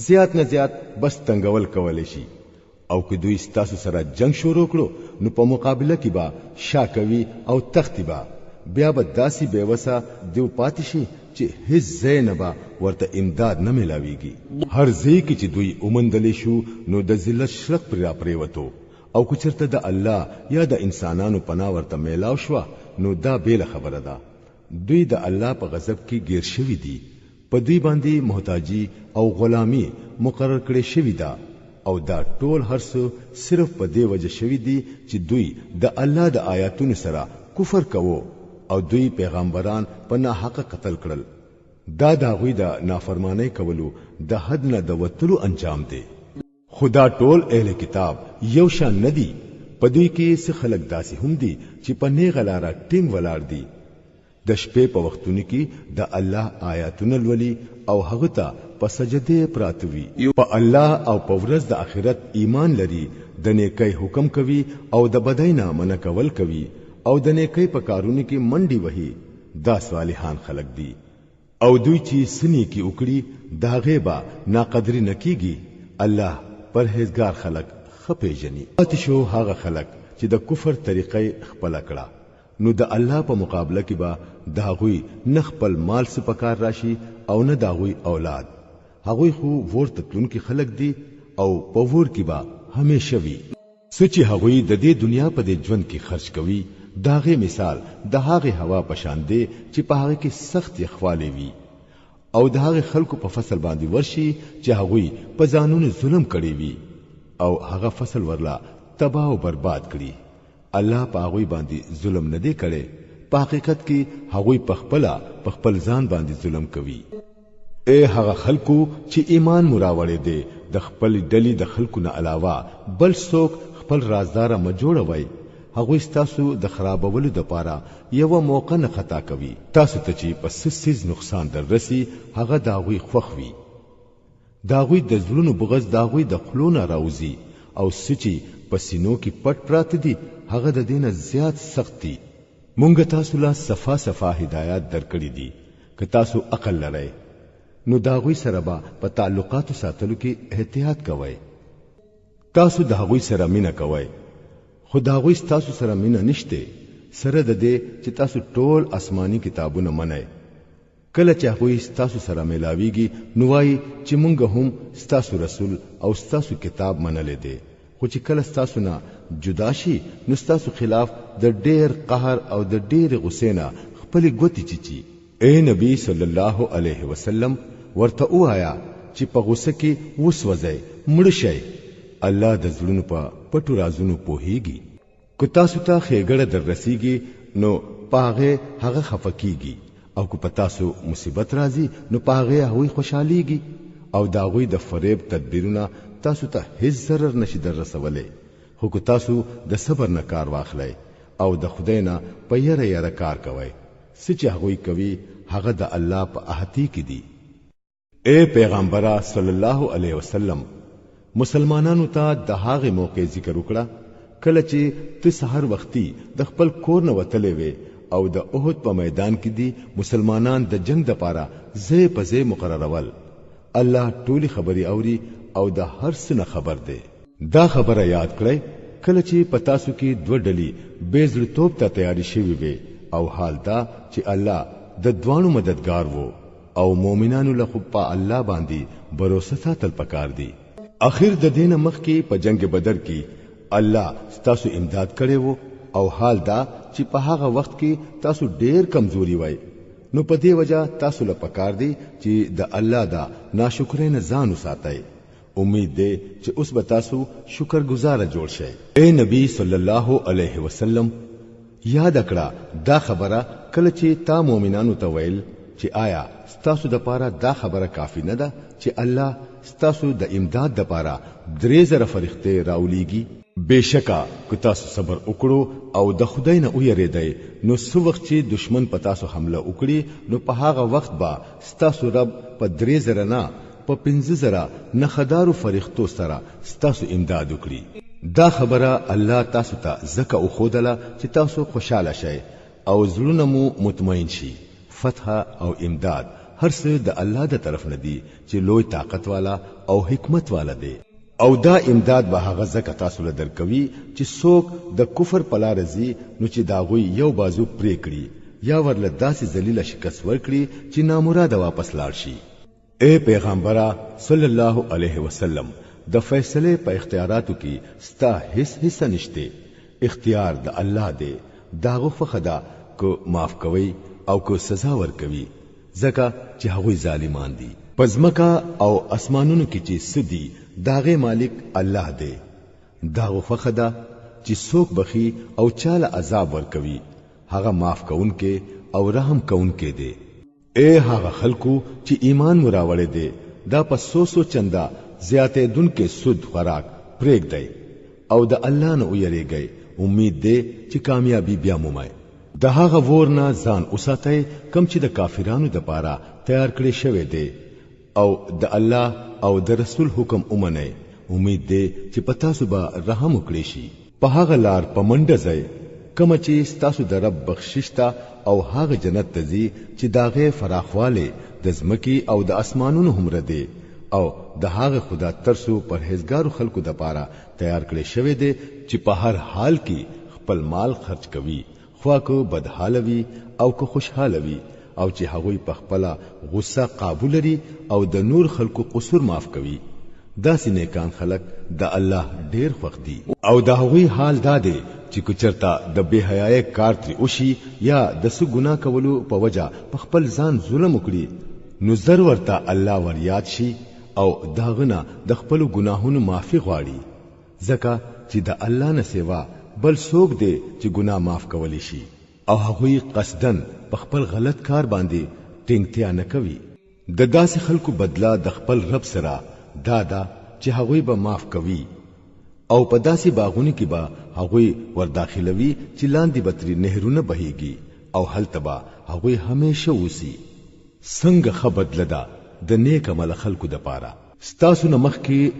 زیات نه زیات بس تنګول کولی شي، او که دوی ستاسو سره جنگ شروع کړو نو په مقابله کې به شا کوي او تښتي به، بیا به داسې بې وسه دیو پاتې شي چې هیڅ ځای نه به ورته امداد نه میلاویږي. هر ځای کې چې دوی وموندلی شو نو د ذلت شړق پرې راپرېوتو، او که چېرته د الله یا د انسانانو پناه ورته میلاو شوه نو دا بېله خبره ده. دوی د الله په غضب کې ګیر شوي دي. په دوی باندې محتاجي او غلامی مقرر کړې شوې ده، او دا ټول هر څه صرف په دې وجه شوي دي چې دوی د الله د آیاتونو سره کفر کوو او دوی پیغمبران په ناحقه قتل کړل. دا د هغوی د نافرمانۍ کولو د حد نه د وتلو انجام دی. خو دا ټول اهل کتاب یو شان نه دي، په دوی کې څه خلک داسې هم دي چې په نیغه لاره ټینګ ولاړ دي، د شپې په وختونو کې د الله آیاتونه لولي او هغه ته په سجدې پراته وي، په الله او په ورځ د آخرت ایمان لري، د نیکۍ حکم کوي او د بدۍ نه منع کول کوي او د نیکۍ په کارونو کې منډې وهي. دا صالحان خلک دي، او دوی چې څه نیکي وکړي د هغې به ناقدري نه کیږي. الله پرهیزګار خلک ښه پیژني. پاتې شو هغه خلک چې د کفر طریقه یې خپله کړه، نو د الله په مقابله کې به د هغوی نه خپل مال څه په کار راشي او نه د هغوی اولاد. هغوی خو ور ته تلونکي خلک دي او په ور کې به همیشه وي. څه چې هغوی د دې دنیا په دې ژوند کې خرج کوي، د هغې مثال د هغې هوا په شان دی چې په هغې کې سخت یخوالی وي او د هغې خلکو په فصل باندې ورشي چې هغوی په ځانونو ظلم کړی وي او هغه فصل ورله تباه او برباد کړي. الله په هغوی باندې ظلم نه دی کړی، په حقیقت کې هغوی په خپله په خپل ځان باندې ظلم کوي. اے هغه خلکو چې ایمان مو راوړی دی، د خپل ډلې د خلکو نه علاوه بل څوک خپل رازدار مه جوړوئ. هغوی ستاسو د خرابولو دپاره یوه موقع نه خطا کوي. تاسو ته چې په څه څیز نقصان در رسي هغه د هغوی خوښ وي. د هغوی د زړونو بغض د هغوی د خولو نه راوځي، او څه چې په سینو کې پټ پراته دي هغه د دې نه زیات سخت دي. مونږ تاسو له صفا صفا هدایات درکړي دي، که تاسو عقل لرئ نو د هغوی سره به په تعلقاتو ساتلو کې احتیاط کوئ. تاسو د هغوی سره مینه کوئ، خو د هغوی ستاسو سره مینه نشته، سره د دې چې تاسو ټول آسماني کتابونه منئ. کله چې هغوی ستاسو سره ملاویږي نو وایي چې مونږ هم ستاسو رسول او ستاسو کتاب منلی دی، خو چې کله ستاسو نه جدا شي نو ستاسو خلاف د ډېر قهر او د ډېرې غصې نه خپلې ګوتې چیچي. اے نبی صلی الله علیه وسلم، ورته ووایه چې په غصه کې وسوځئ، مړه شئ. الله د زړونو په پټو رازونو پوهیږي. که تاسو ته ښېګړه در رسیږي نو په هغې هغه خفه کیږي، او که په تاسو مصیبت راځي نو په هغې هغوی خوشحالیږي، او د هغوی د فریب تدبیرونه تاسو ته هیڅ ضرر نشي در رسولی. خو که تاسو د صبر نه کار واخلئ او د خدای نه په یره یره کار کوئ، څه چې هغوی کوي هغه د الله په احاطې کې دي. اے پیغمبره صلی الله علیه وسلم، مسلمانانو ته د هغې موقع ذکر وکړه کله چې ته سحر وختي د خپل کور نه وتلی وې او د احد په میدان کې دي مسلمانان د جنگ دپاره ځای په ځای مقررول. الله ټولې خبرې اوري او د هر څه نه خبر دی. دا خبره یاد کړئ کله چې په تاسو کې دوه ډلې بې زړه توب ته تیارې شوې وې، او حال دا چې الله د دواړو مددګار وو، او مؤمنانو له خو په الله باندې باور ساتل پکار دي. اخر د دینه مخکې په جنگ بدر کې الله ستاسو امداد کړی وو، او حال دا چې په هغه وخت کې تاسو ډیر کمزوري وای، نو په دې وجه تاسو له پکار دي چې د الله دا ناشکرۍ نه ځان وساتئ. امید دی چې اوس به تاسو شکرګزاره جوړ شئ. اے نبی صلی الله علیه وسلم، یاد کړه دا خبره کله چې تا مؤمنانو ته ویل چې آیا ستاسو د پاره دا خبره کافی نه ده چې الله ستاسو د امداد د پاره 3000 فرښتې راولېږي؟ بېشکه که تاسو صبر وکړو او د خدای نه ویرېدئ نو څه وخت چې دشمن په تاسو حمله وکړي نو په هغه وخت به ستاسو رب په 3000 نه په 5000 نخدارو فرښتو سره ستاسو امداد وکړي. دا خبره الله تاسو ته ځکه وښودله چې تاسو خوشحاله شئ او زړونه مو مطمئن شي. فتح او امداد هر څه د الله د طرف نه دي چې لوی طاقت والا او حکمت والا دی. او دا امداد به هغه ځکه تاسو له درکوي چې څوک د کفر په لاره ځي نو چې د هغوی یو بازو پرې کړي یا ورله داسې ذلیله شکست ورکړي چې نامراده واپس لاړ شي. اے پیغمبره صلی الله علیه وسلم، د فیصلې په اختیاراتو کې ستا هیڅ حصه نشته، اختیار د الله دی، د هغه خوښه ده که معاف کوي او که سزا ورکوي. ځکه چې هغوی ظالمان دي. په ځمکه او اسمانونو کې چې څه دي د هغې مالک الله دی. د هغه خوښه ده چې څوک بخي او چاله عذاب ورکوي، هغه معاف کوونکی او رحم کوونکی دی. اے هغه خلکو چې ایمان مو راوړی دی، دا په څو څو چنده زیاتېدونکی سود خوراک پرېږدئ او د الله نه ویریږئ، امید دی چې کامیابی بیا مومئ. د هغه ور نه ځان وساتئ کوم چې د کافرانو د پاره تیار کړی شوی دی، او د الله او د رسول حکم ومنئ، امید دی چې په تاسو به رحم وکړي شي. په هغه لار په منډه ځئ کومه چې ستاسو د رب بخشش ته او هغه جنت ته ځي چې د هغې فراخوالی د ځمکې او د اسمانونو هومره دی، او د هغه خدا ترسو پرهیزګارو خلکو دپاره تیار کړی شوی دی چې په هر حال کې خپل مال خرج کوي، خوا که بدحاله وي او که خوشحاله وي، او چې هغوی په خپله غصه قابو لري او د نور خلکو قصور معاف کوي. داسې نیکان خلک د الله ډیر خوښ دي. او د هغوی حال دا دی چې که چرته د بې حیايۍ کار ترې وشي یا د څه ګناه کولو په وجه په خپل ځان ظلم وکړي، نو زر ورته الله وریاد شي او د هغه نه د خپلو ګناهونو معافي غواړي، ځکه چې د الله نه سوا بل څوک دی چې ګناه معاف کولی شي. او هغوی قصداً په خپل غلط کار باندې ټینګتیا نه کوي. د داسې خلکو بدله د خپل رب سره دا ده چې هغوی به معاف کوي، او په داسې باغونو کې به هغوی ورداخلوي چې لاندې به ترې نهرونه بهیږي، او هلته به هغوی همیشه اوسي. څنګه ښه بدله ده د نیک عمله خلکو دپاره. ستاسو نه مخکې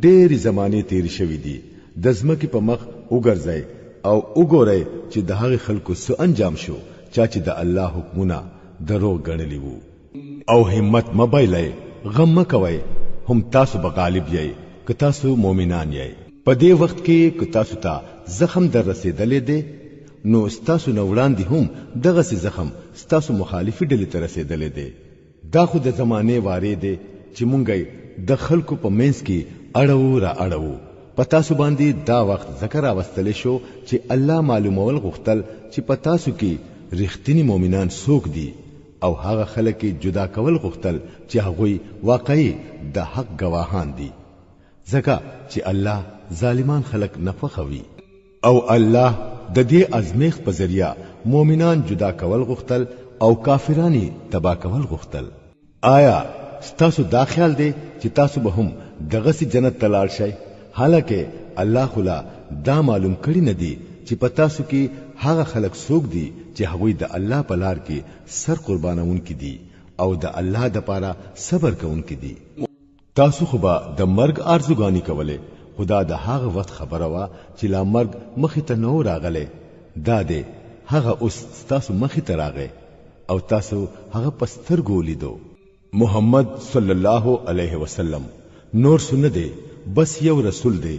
ډېرې زمانې تېرې شوې دي، د ځمکې په مخ وګرځئ او وګورئ چې د هغې خلکو څه انجام شو چا چې د الله حکمونه دروغ ګڼلي وو. او همت مه بایلئ، غم مه کوئ، هم تاسو به غالب یئ که تاسو مؤمنان یئ. په دې وخت کې که تاسو ته زخم در رسېدلی دی، نو ستاسو نه وړاندې هم دغسې زخم ستاسو مخالفې ډلې ته رسېدلی دی. دا خو د زمانې وارې دی چې مونږ یې د خلکو په منځ کې اړوو را اړوو. په تاسو باندې دا وخت ځکه راوستلی شو چې الله معلومول غوښتل چې په تاسو کې رښتیني مؤمنان څوک دي، او هغه خلک یې جدا کول غوښتل چې هغوی واقعي د حق ګواهان دي، ځکه چې الله ظالمان خلک نه خوښوي. او الله د دې ازمیښت په ذریعه مؤمنان جدا کول غوښتل او کافران یې تباه کول غوښتل. آیا ستاسو دا خیال دی چې تاسو به هم دغسې جنت ته لاړ شئ، حالانکه الله خو لا دا معلوم کړي نه دي چې په تاسو کې هغه خلک څوک دي چې هغوی د الله په لار کې سر قربانوونکي دي او د الله دپاره صبر کوونکي دي. تاسو خو به د مرګ آرزوګانې کولې، خو دا د هغه وخت خبره وه چې لا مرګ مخې ته نه و راغلی. دا دی هغه اوس ستاسو مخې ته راغی او تاسو هغه په سترګو ولیدو. محمد صلی الله علیه وسلم نور څه نه دی، بس یو رسول دی.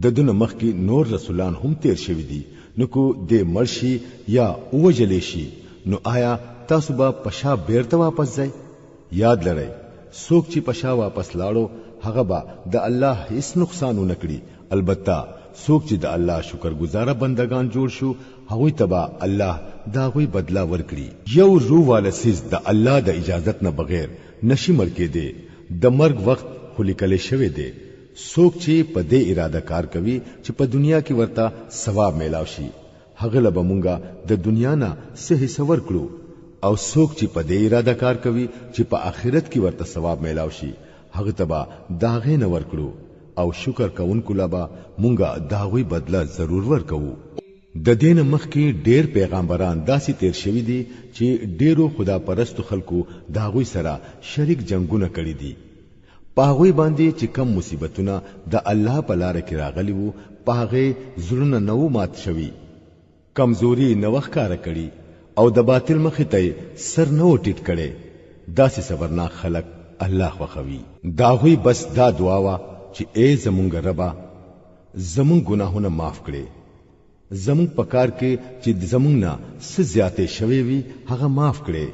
د ده نه مخکې نور رسولان هم تیر شوي دي، نو که دی مړ شي یا ووژل شي، نو آیا تاسو به په شا بیرته واپس ځئ؟ یاد لرئ، څوک چې په شا واپس لاړو هغه به د الله هیڅ نقصان ونه کړي، البته څوک چې د الله شکرګزاره بندگان جوړ شو، هغوی ته به الله د هغوی بدله ورکړي. یو روح واله څیز د الله د اجازت نه بغیر نشي مړ کېدی، د مرګ وخت خو لیکل شوی دی. څوک چې په دې اراده کار کوي چې په دنیا کې ورته ثواب میلاو شي، هغه له به مونږه د دنیا نه څه حصه ورکړو، او څوک چې په دې اراده کار کوي چې په آخرت کې ورته ثواب میلاو شي، هغه ته به د هغې نه ورکړو، او شکر کوونکو له به مونږه د هغوی بدله ضرور ورکوو. د دې نه مخکې ډېر پیغامبران داسې تیر شوي دي چې ډېرو خدا پرستو خلکو د هغوی سره شریک جنګونه کړي دي. په هغوی باندې چې کم مصیبتونه د الله په لاره کې راغلي وو، په هغې زړونه نه وو مات شوي، کمزوري نه وه ښکاره کړي، او د باطل مخې ته یې سر نه و ټیټ کړی. داسې صبرناک خلک الله خوښوي. د هغوی بس دا دعا وه چې ای زمونږ ربه، زمونږ ګناهونه معاف کړې، زمونږ په کار کې چې زمونږ نه څه زیاتې شوې وي هغه معاف کړې،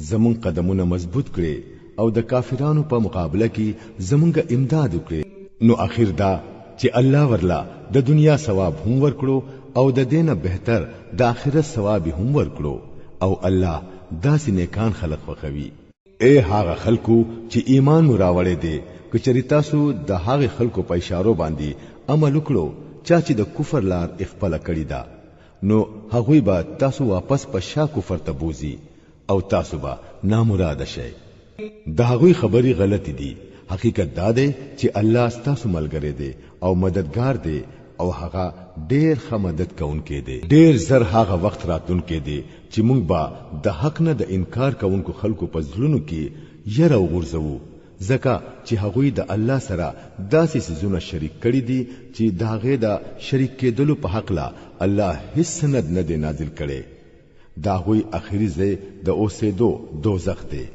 زمونږ قدمونه مضبوط کړې، او د کافرانو په مقابله کې زمونږ امداد وکړې. نو اخر دا چې الله ورله د دنیا ثواب هم ورکړو او د دې نه بهتر د آخرت ثواب هم ورکړو، او الله داسې نیکان خلق خوښوي. اے هغه خلکو چې ایمان مو راوړی دی، که چېرې تاسو د هغې خلکو په اشارو باندې عمل وکړو چا چې د کفر لار خپله کړې ده، نو هغوی به تاسو واپس په شا کفر ته بوځي او تاسو به نامراده شئ. د هغوی خبرې غلطې دي، حقیقت دا دی چې الله ستاسو ملګری دی او مددګار دی او هغه ډیر ښه مدد کوونکی دی. ډیر زر هغه وخت راتلونکی دی چې موږ به د حق نه د انکار کوونکو خلکو په زړونو کې یره وغورځوو، ځکه چې هغوی د الله سره داسې څیزونه شریک کړي دي چې د هغې د شریک کېدلو په هکله الله هیڅ سند نه دی نازل کړی. د هغوی اخري ځای د اوسېدو دوزخ دی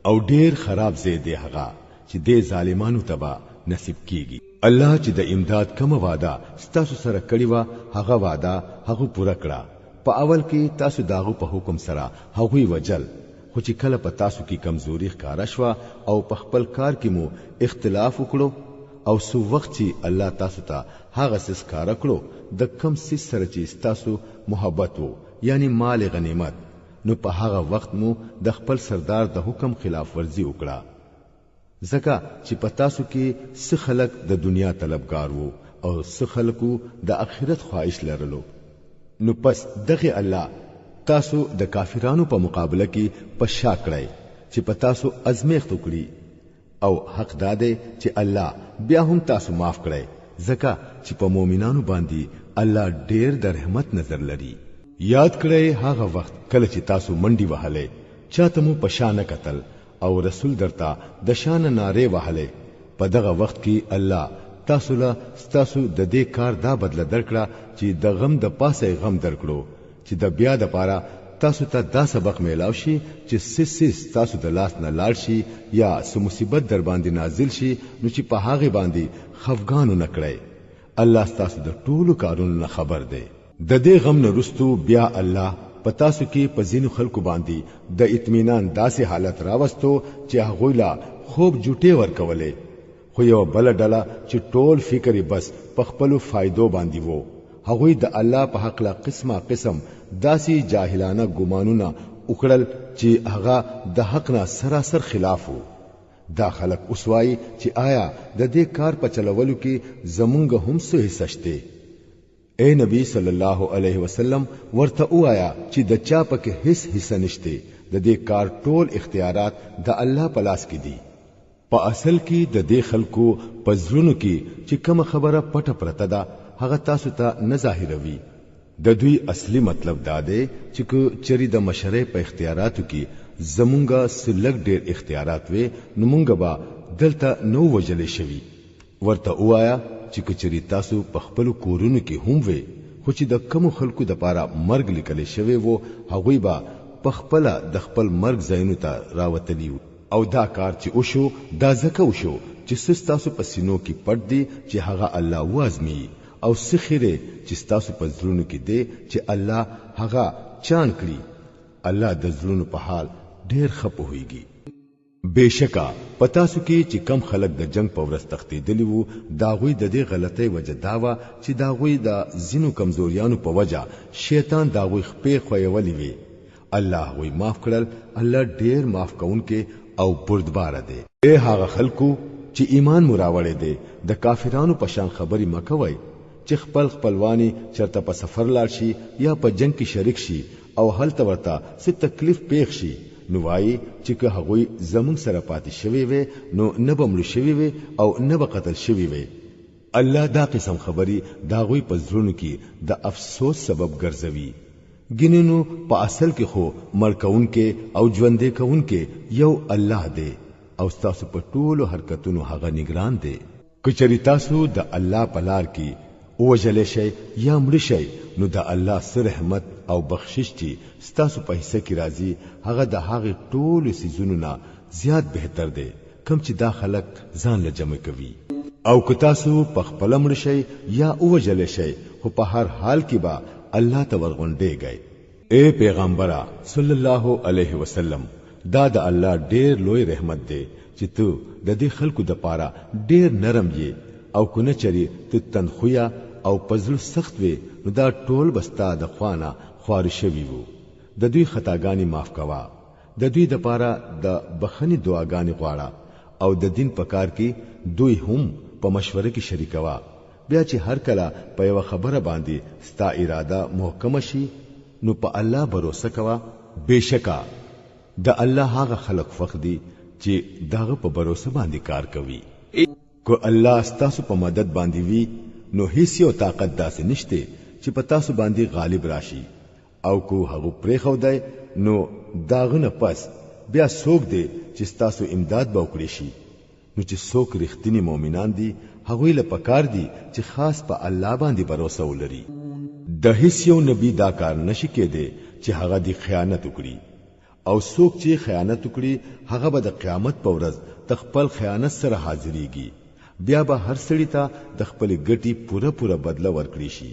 او ډیر خراب ځای دی هغه چې دې ظالمانو ته به نصیب کیږي. الله چې د امداد کومه وعده ستاسو سره کړې وه هغه وعده هغه پوره کړه. په اول کې تاسو د هغه په حکم سره هغوی وژل، خو چې کله په تاسو کې کمزوري ښکاره شوه او په خپل کار کې مو اختلاف وکړو او څو وخت چې الله تاسو ته هغه څه ښکاره کړو د کم څیز سره چې ستاسو محبت وو، یعنی مال غنیمت، نو په هغه وخت مو د خپل سردار د حکم خلاف ورزي وکړه، ځکه چې په تاسو کې څه خلک د دنیا طلبګار وو او څه خلکو د اخرت خواهش لرلو. نو پس دغه الله تاسو د کافرانو په مقابله کې په شا کړی چې په تاسو ازمیښت وکړي، او حق دا دی چې الله بیا هم تاسو معاف کړی، ځکه چې په مؤمنانو باندې الله ډیر د رحمت نظر لري. یاد کړئ هغه وخت کله چې تاسو منډي وهلې، چاته مو په شا نه کتل او رسول درته د شا نه نارې وهلې، په دغه وخت کې الله تاسو له ستاسو د دې کار دا بدله درکړه چې د غم د پاسه یې غم درکړو، چې د بیا د پاره تاسو ته دا سبق میلاو شي چې څه څیز ستاسو د لاس نه لاړ شي یا څه مصیبت در باندې نازل شي نو چې په هغې باندې خفګان ونه کړئ. الله ستاسو د ټولو کارونو نه خبر دی. د دې غم نه وروستو بیا الله په تاسو کې په ځینو خلکو باندې د اطمینان داسې حالت راوستو چې هغوی لا خوب جوټې ورکولې، خو یوه بله ډله چې ټول فکر یې بس په خپلو فایدو باندې وو، هغوی د الله په هکله قسمه قسم داسې جاهلانه ګمانونه وکړل چې هغه د حق نه سراسر خلاف وو. دا خلک اوس وایي چې آیا د دې کار په چلولو کې زمونږ هم څه حصه شته؟ اے نبی صلی الله علیه وسلم ورته وایا چې د چا پکې هیڅ حصه نشته، د دې کار ټول اختیارات د الله په لاس کې دي. په اصل کې د دې خلکو په زړونو کې چې کومه خبره پټه پرته ده هغه تاسو ته نه ظاهروي. د دوی اصلي مطلب دا دی چې که چېرې د مشرۍ په اختیاراتو کې زمونږ څه لږ ډېر اختیارات وی نو مونږ به دلته نه وژل شوي. ورته ووایه چې که چېرې تاسو په خپلو کورونو کې هم وئ، خو چې د کومو خلکو دپاره مرګ لیکل شوی وو هغوی به په خپله د خپل مرګ ځایونو ته راوتلي وو. او دا کار چې وشو دا ځکه وشو چې څه ستاسو په سینو کې پټ دي چې هغه الله وازمېيي، او څه خیرې چې ستاسو په زړونو کې دی چې الله هغه چاڼ کړي. الله د زړونو په حال ډېر ښه پوهېږي. بېشکه په تاسو کې چې کم خلک د جنګ په ورځ تښتېدلي وو، د هغوی د دې غلطۍ وجه دا وه چې د هغوی د ځینو کمزوریانو په وجه شیطان د هغوی خپې ښویولې وې. الله هغوی معاف کړل، الله ډېر معاف کوونکی او بردباره دی. اے هغه خلکو چې ایمان مو راوړی دی، د کافرانو په شان خبرې مه کوئ چې خپل خپلوان یې چېرته په سفر لاړ شي یا په جنګ کې شریک شي او هلته ورته څه تکلیف پېښ شي، نو وایي چې که هغوی زموږ سره پاتې شوي وی نو نه به مړه شوي وی او نه به قتل شوي وی. الله دا قسم خبرې د هغوی په زړونو کې د افسوس سبب ګرځوي. ګینې نو په اصل کې خو مړ کوونکی او ژوندی کوونکی یو الله دی او ستاسو په ټولو حرکتونو هغه نګران دی. که چېرې تاسو د الله په لار کې ووژل شئ یا مړه شئ نو د الله څه رحمت او بخشش چې ستاسو په حصه کې راځي هغه د هغې ټولو څیزونو نه زیات بهتر دی کوم چې دا خلک ځان له جمع کوي. او که تاسو په خپله مړه شئ یا ووژل شئ خو په هر حال کې به الله ته ورغونډېږئ. اے پیغمبره صلی الله علیه وسلم، دا د الله ډیر لوی رحمت دی چې ته د دې خلکو د پاره ډیر نرم یې، او که نه چېرې ته تندخویه او په زړه سخت وې نو دا ټول به ستا د خوا نه خواره شوي وو. د دوی خطاګانې معاف کوه. د دوی د پاره د بخنی دعاګانې غواړه او د دین په کار کې دوی هم په مشوره کې شریکوه. بیا چې هر کله په یو خبره باندې ستا اراده محکمه شي نو په الله باور کوه. بشکا د الله هغه خلق خوښ دي چې داغه په باور باندې کار کوي. که الله ستاسو په مدد باندې وي نو هیڅ یو طاقت داسې نشته چې په تاسو باندې غالب راشي، او کو هغه پرېښودی نو داغه نه پس بیا څوک دی چې ستاسو امداد به وکړي شي؟ نو چې څوک رښتینی مؤمنان دي هغوی له پکار دي چې خاص په الله باندې باور ولري. د هیڅ یو نبی دا کار نشي کېدی چې هغه دی خیانت وکړي، او څوک چې خیانت وکړي هغه به د قیامت په ورځ د خپل خیانت سره حاضرېږي. بیا به هر سړي ته د خپل ګټي پوره پوره بدله ورکړي شي،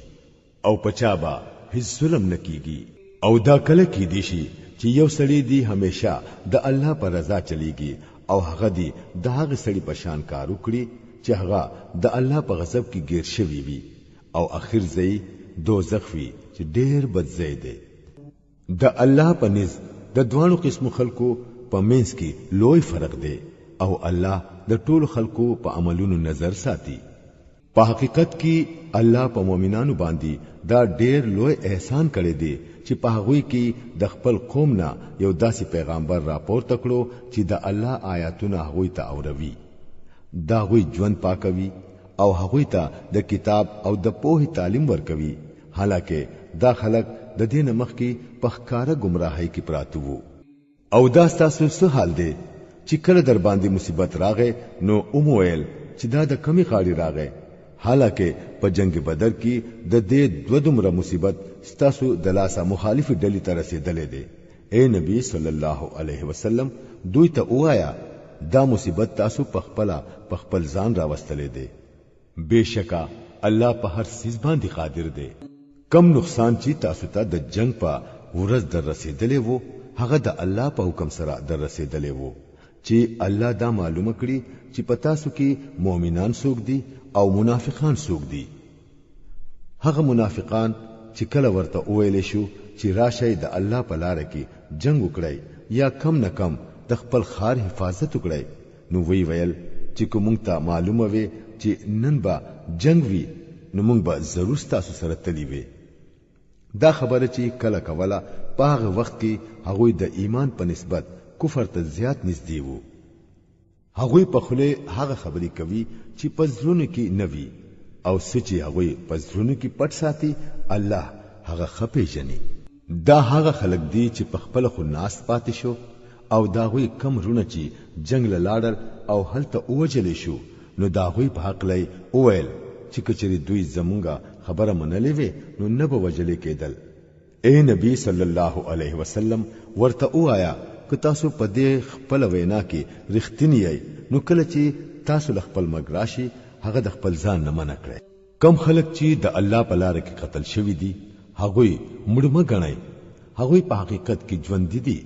او پچا به هیڅ ظلم نه کیږي. او دا کله کیدی شي چې یو سړی دی همیشه د الله پر رضا چلیږي او هغه دی د هغه سړي په شان کار وکړي چې هغه د الله په غضب کې ګیر شوی وي، او اخر ځای دوزخ وي چې ډیر بد ځای دی. د الله په نزد د دوانو قسمو خلکو په منځ کې لوی فرق دی، او الله د ټولو خلکو په عملونو نظر ساتي. په حقیقت کې الله په مؤمنانو باندې دا ډیر لوی احسان کړی دی چې په هغوی کې د خپل قوم نه یو داسې پیغمبر راپورته کړو چې د الله آیاتونه هغوی ته اوروي، د هغوی ژوند پاکوي او هغوی ته د کتاب او د پوهې تعلیم ورکوي، حالانکه دا خلک د دې نه مخکې په ښکاره ګمراهۍ کې پراته وو. او دا ستاسو څه حال دی چې کله در باندې مصیبت راغی نو ومو ویل چې دا د کمی غاړې راغی، حالانکه په جنگ بدر کې د دې دوه دومره مصیبت ستاسو د لاسه مخالفې ډلې ته رسېدلی دی. اے نبی صلی الله علیه وسلم دوی ته ووایه دا مصیبت تاسو په خپله په خپل ځان راوستلی دی. بشکا الله په هر څیز باندې قادر دی. کم نقصان چې تاسو ته د جنگ په ورځ در رسېدلی وو هغه د الله په حکم سره در رسېدلی وو، چې الله دا معلومه کړي چې په تاسو کې مؤمنان څوک دي او منافقان څوک دي. هغه منافقان چې کله ورته وویل شو چې راشئ د الله په لار کې جنگ وکړئ یا کم نه کم د خپل ښار حفاظت وکړئ، نو وی ویل چې که مونږ ته معلومه وي چې نن به جنگ وي نو مونږ به ضرور ستاسو سره تللی وي. دا خبره چې کله کوله په هغه وخت کې هغوی د ایمان په نسبت کفر ته زیات نږدې وو. هغوی په خوله هغه خبرې کوي چې په زړونو کې نه وي، او څه چې هغوی په زړونو کې پټ ساتي الله هغه ښه پېژني. دا هغه خلک دي چې په خپله خو ناست پاتې شو، او د هغوی کم وروڼه چې جنګ له لاړل او هلته ووژلی شو نو د هغوی په هکله یې وویل چې که چېرې دوی زمونږه خبره منلې وې نو نه به وژلې کېدل. اے نبی صلی الله علیه وسلم ورته ووایه که تاسو په دې خپله وینا کې رښتیني یئ نو کله چې تاسو له خپل مرګ راشي هغه د خپل ځان نه منع کړئ. کم خلک چې د الله په لار کې قتل شوي دي هغوی مړه مه ګڼئ، هغوی په حقیقت کې ژوندي دي،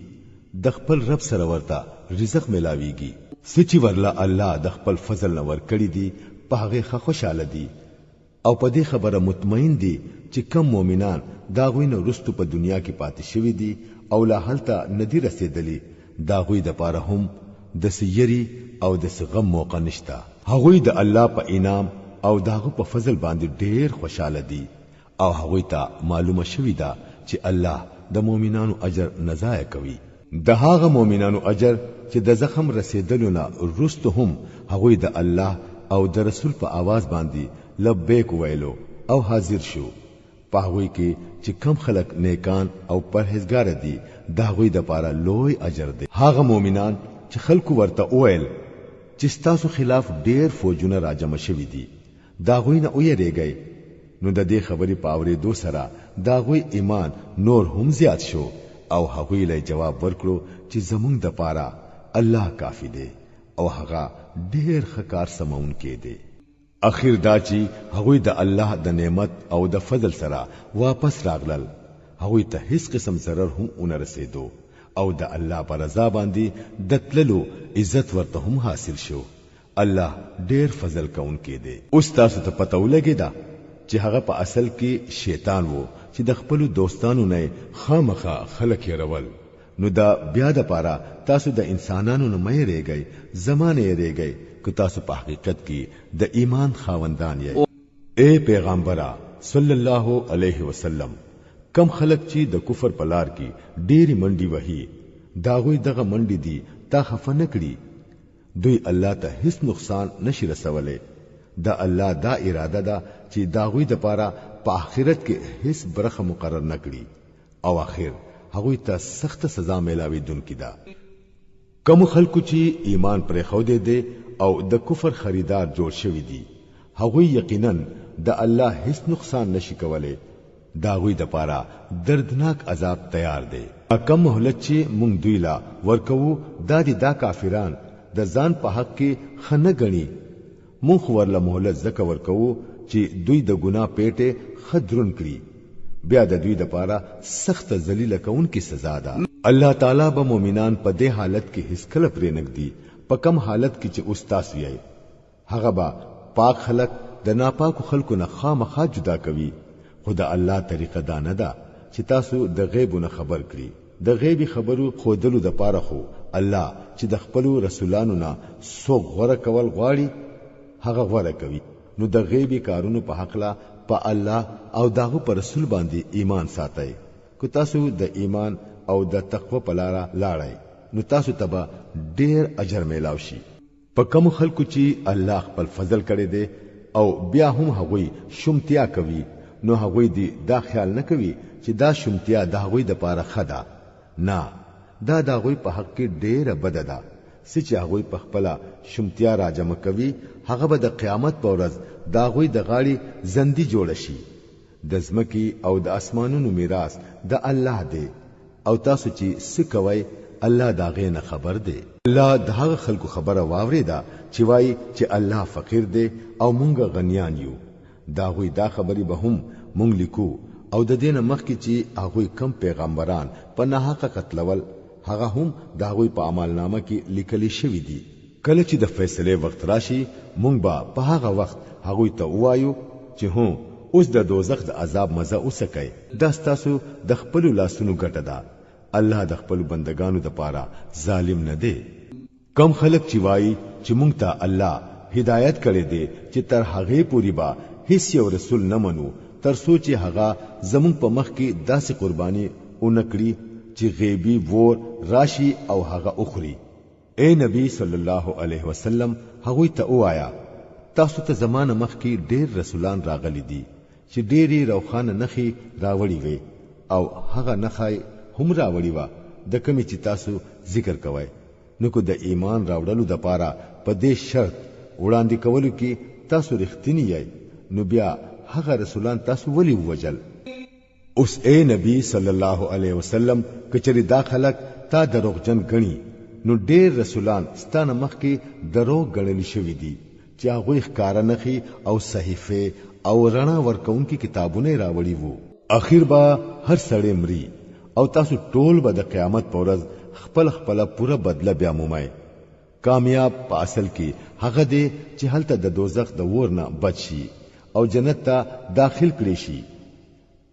د خپل رب سره ورته رزق ملاویږي. څه چې ورله الله د خپل فضل نه ورکړي دي په هغې ښه خوشحاله دي، او په دې خبره مطمئن دي چې کم مؤمنان د هغوی نه وروستو په دنیا کې پاتې شوي دي او لا هلته نه دي رسېدلي، د هغوی دپاره هم د څه یري او د څه غم موقع نشته. هغوی د الله په انعام او د هغه په فضل باندې ډېر خوشحاله دي، او هغوی ته معلومه شوې ده چې الله د مؤمنانو اجر نه ضایع کوي. د هغه مؤمنانو اجر چې د زخم رسېدلو نه وروسته هم هغوی د الله او د رسول په आवाز باندې لبیک ویلو او حاضر شو. په هغوی کې چې کم خلک نیکان او پرهیزګار دي د هغوی دپاره لوی اجر دی. هغه مؤمنان چې خلکو ورته وویل چې ستاسو خلاف ډیر فوجونه راجمع شوي دي، د هغوی نه ویریږئ، نو د دې خبرې په اورېدو سره د هغوی ایمان نور هم زیات شو او هغوی له جواب ورکړو چې زمونږ دپاره الله کافي دی او هغه ډیر ښه کار سمونکی دی. اخر دا چې هغوی د الله د نعمت او د فضل سره واپس راغلل، هغوی ته هیڅ قسم ضرر هم ونه رسېدو او د الله په رضا باندې د تللو عزت ورته هم حاصل شو. الله ډیر فضل کوونکی دی. اوس تاسو ته پته ولګېده چې هغه په اصل کې شیطان وو چې د خپلو دوستانو نه خامخا خلک یرول. نو دا بیا د پاره تاسو د انسانانو نه مې ریږئ، زما نه یریږئ که تاسو په حقیقت کې د ایمان خاوندان یئ. اے پیغمبره صلی الله علیه وسلم، کم خلک چې د کفر په لار کې ډېری منډي وهي، دا غوی دغه منډي دي تا خفه نه کړي. دوی الله ته هیڅ نقصان نشي رسولی. د الله دا اراده ده چې دا غوی د پاره په آخرت کې هیڅ برخه مقرر نه کړي او اخر هغوی ته سخته سزا میلاویدونکې ده. کوم خلکو چې ایمان پرې خو دی او د کفر خریدار جوړ شوی دي، هغوی یقینا د الله هیڅ نقصان نشي کولی. دا غوی د پاره دردناک عذاب تیار دی. کم مهلت چې مونږ دوی لا ورکوو، دا دي دا کافران د ځان په حق کې ښه نه ګڼي. مونږ خو ورله مهلت ځکه ورکوو چې دوی د ګناه پیټه ښه درون کړي، بیا د دوی د پاره سخته ذلیله کوونکې سزا ده. الله تعالی به مؤمنان په دې حالت کې هیڅکله پرې نږدي په کم حالت کې چې اوس تاسو یئ. هغه به پاک خلک د ناپاکو خلکو نه خامخا جدا کوي، خو د الله طریقه دا نه ده چې تاسو د غیبو نه خبر کړي. د غیبی خبرو ښودلو د پاره خو الله چې د خپلو رسولانو نه څوک غوره کول غواړي هغه غوره کوي. نو د غیبی کارونو په حقله په الله او د هغه په رسول باندې ایمان ساتئ. که تاسو د ایمان او د تقوی په لاره لاړئ نو تاسو ته به ډیر اجر میلاو شي. په کوم خلکو چې الله خپل فضل کړی دی او بیا هم هغوی شومتیا کوي، نو هغوی دی دا خیال نه کوي چې دا شومتیا د هغوی د پاره ښه ده. نه، دا د هغوی په حق کې ډیره بده ده. څه چې هغوی په خپله شومتیا راجمع کوي هغه به د قیامت په ورځ د هغوی د غاړې زندي جوړه شي. د ځمکې او د اسمانونو میراث د الله دی او تاسو چې څه کوئ الله د هغې نه خبر دی. الله د هغه خلکو خبره واورېده چې وایي چې الله فقیر دی او مونږ غنیان یو. د هغوی دا خبرې به هم مونږ لیکو او د دې نه مخکې چې هغوی کم پیغمبران په ناحقه قتلول هغه هم د هغوی په اعمالنامه کې لیکل شوي دي. کله چې د فیصلې وخت راشي مونږ به په هغه وخت هغوی ته ووایو چې هو، اوس د دوزخ د عذاب مزه وڅکئ، دا ستاسو د خپلو لاسونو ګټه ده. الله د خپلو بندګانو دپاره ظالم نه دی. کم خلک چې وایي چې مونږ ته الله هدایت کړی دی چې تر هغې پورې به هیڅ یو رسول نه منو تر څو چې هغه زمونږ په مخ کې داسې قرباني ونه کړي چې غیبي ور راشي او هغه وخوري. اے نبی صلی الله علیه وسلم، هغوی ته ووایا تاسو ته زمانه مخکې ډیر رسولان راغلي دي چې ډېرې روښانه نښې راوړي وې او هغه نښه هم راوړي وه د کومې چې تاسو ذکر کوئ. نو که د ایمان راوړلو دپاره په دې شرط وړاندې کولو کې تاسو رښتیني یئ نو بیا هغه رسولان تاسو ولې ووژل؟ اوس اے نبی صلی الله علیه وسلم، کچری دا خلک تا دروغجن ګڼي نو ډیر رسولان ستا نه مخکې دروغ ګڼل شوي دي چې هغوی ښکاره نښې او صحیفې او رڼا ورکوونکي کتابونه یې راوړي وو. اخیر به هر سړی مري او تاسو ټول به د قیامت په ورځ خپل خپله پوره بدله بیا مومئ. کامیاب په اصل کې هغه دی چې هلته د دوزخ د ور نه بچ شي او جنت ته داخل کړي شي.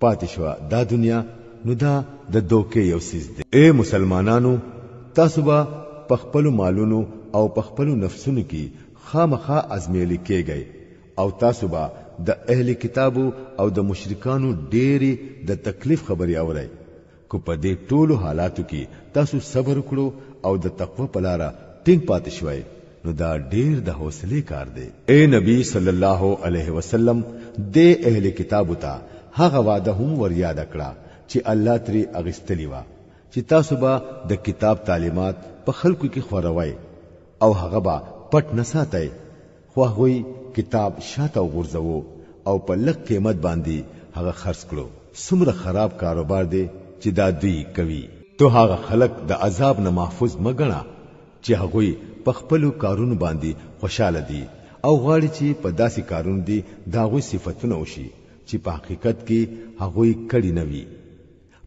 پاتې شوه دا دنیا، نو دا د دوکې یو څیز دی. اے مسلمانانو، تاسو به په خپلو مالونو او په خپلو نفسونو کې خامخا ازمیل کېږئ او تاسو به د اهل کتابو او د مشرکانو ډېرې د تکلیف خبرې اورئ. که په دې ټولو حالاتو کې تاسو صبر وکړو او د تقوی په لاره ټینګ پاتې شوئ نو دا ډیر د حوصلې کار دی. اے نبی صلی الله علیه وسلم، دې اهل کتابو ته هغه وعده هم ور یاده کړه چې الله ترې اغستلی وه چې تاسو به د کتاب تعلیمات په خلکو کې خوروئ او هغه به پټ نه ساتئ، خو هغوی کتاب شاته وغورځوو او په لږ قیمت باندې هغه خرڅ کړو. څومره خراب کاروبار دی چې دا دوی کوي. ته هغه خلک د عذاب نه محفوظ مه ګڼه چې هغوی په خپلو کارونو باندې خوشاله دي او غواړي چې په داسې کارونو دې د هغوی صفتونه وشي چې په حقیقت کې هغوی کړي نه وي.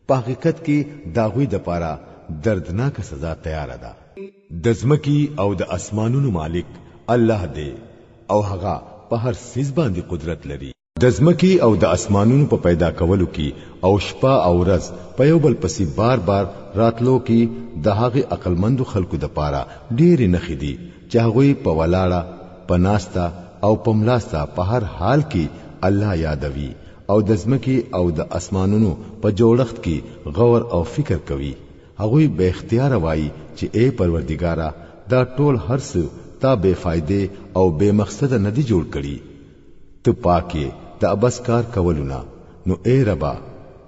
په حقیقت کې د هغوی دپاره دردناکه سزا تیاره ده. د ځمکې او د اسمانونو مالک الله دی او هغه په هر څیز باندې قدرت لري. د ځمکې او د اسمانونو په پیدا کولو کې او شپه او ورځ په یو بل پسې بار بار راتلو کې د هغې عقلمندو خلکو د پاره ډېرې نښې دي چې هغوی په ولاړه، په ناسته او په ملاسته په هر حال کې الله یادوي او د ځمکې او د اسمانونو په جوړښت کې غور او فکر کوي. هغوی بې اختیاره وایي چې ای پروردګاره، دا ټول هر څه تا بې فایدې او بې مقصده نه دي جوړ کړي. ته پاک یې د عبث کار کولو نه، نو ای ربه،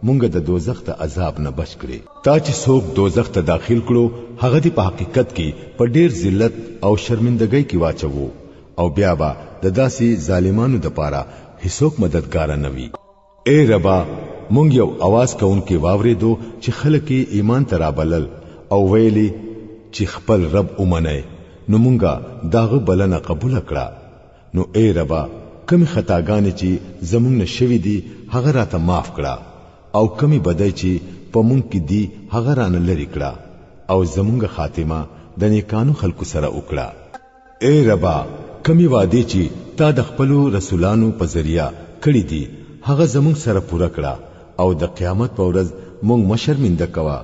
مونږ د دوزخ د عذاب نه بچ کړې. تا چې څوک دوزخ ته داخل کړو، هغه دې په حقیقت کې په ډیر ذلت او شرمندګۍ کې واچوو، او بیا به د داسې ظالمانو دپاره هیڅوک مددګاره نه وي. ای ربه، مونږ یو اواز کوونکی واوریدو چې خلک یې ایمان ته رابلل او ویلې چې خپل رب ومنئ، نو مونږه داغه بلنه قبوله کړه. نو ای ربه، کمی خطاګانې چې زمونږ نه شوي دي هغه راته معاف کړه، او کمی بدی چې په مونږ کې دي هغه رانه لرې کړه، او زمونږ خاتمه د نیکانو خلکو سره وکړه. ای ربه، کمی وعدې چې تا د خپلو رسولانو په ذریعه کړې دي هغه زمونږ سره پوره کړه، او د قیامت په ورځ مونږ مه شرمنده کوه،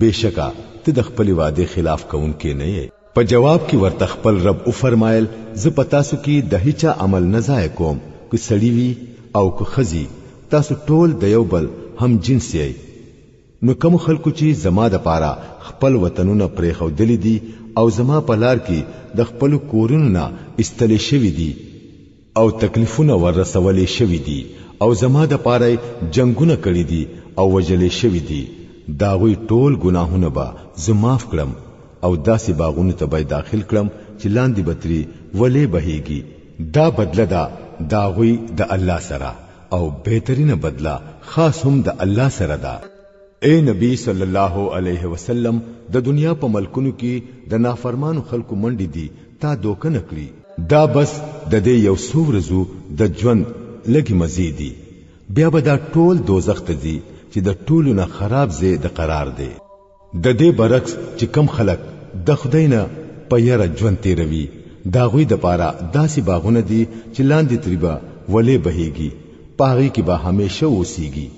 بېشکه ته د خپلې وعدې خلاف کوونکی نه یې. په جواب کې ورته خپل رب وفرمایل، زه په تاسو کې د هیچا عمل نه ضایع کوم، که سړي وي او که ښځي، تاسو ټول د یو بل هم جنس یئ. نو کوم خلکو چې زما د پاره خپل وطنونه پرېښودلي دي او زما په لار کې د خپلو کورونو نه ایستلی شوي دي او تکلیفونه وررسولې شوي دي او زما د پاره جنگونه کړي دي او وژلې شوي دي، د هغوی ټول ګناهونه به زه معاف کړم او داسې باغونو ته به داخل کړم چې لاندې به ترې ولې بهیږي. دا بدله ده د هغوی د الله سره، او بهترینه بدله خاص هم د الله سره ده. اے نبی صلی الله علیه وسلم، د دنیا په ملکونو کې د نافرمانو خلکو منډې دي تا دوکه نه کړي. دا بس د دې یو څو ورځو د ژوند لږې مزې دي، بیا به دا ټول دوزخ ته ځي چې د ټولو نه خراب ځای د قرار دی. د دې برعکس چې کم خلک د خدای نه په یره ژوند تیروي، د هغوی دپاره داسې باغونه دي چې لاندې ترې به ولې بهیږي، په هغې کې به همیشه اوسیږي.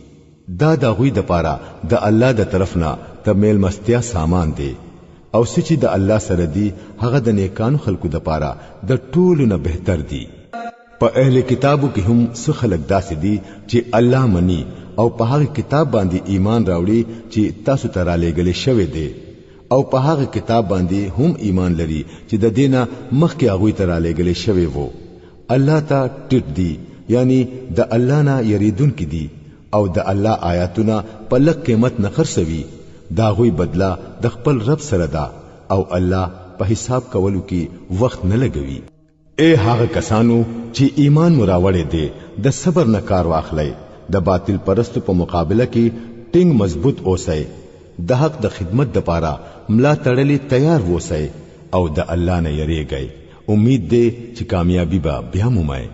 دا د هغوی دپاره د الله د طرف نه د میلمستیا سامان دی، او څه چې د الله سره دي هغه د نیکانو خلکو دپاره د ټولو نه بهتر دي. په اهل کتابو کې هم څه خلک داسې دي چې الله مني او په هغه کتاب باندې ایمان راوړي چې تاسو ته رالېږل شوی دی، او په هغه کتاب باندې هم ایمان لري چې د دینه مخکې هغوی ته رالېږل شوی وو. الله ته ټیټ دي، یعنی د الله نه یریدونکي دي، او د الله آیاتونه په لږ قیمت نه خرڅوي. د هغوی بدله د خپل رب سره ده، او الله په حساب کولو کې وخت نه لګوي. اے هغه کسانو چې ایمان مو راوړی دی، د صبر نه کار واخلئ، د باطل پرستو په مقابله کې ټینګ مضبوط اوسئ، د حق د خدمت دپاره ملا تړلې تیار ووسئ، او د الله نه یریږئ. امید دی چې کامیابی به بیا مومئ.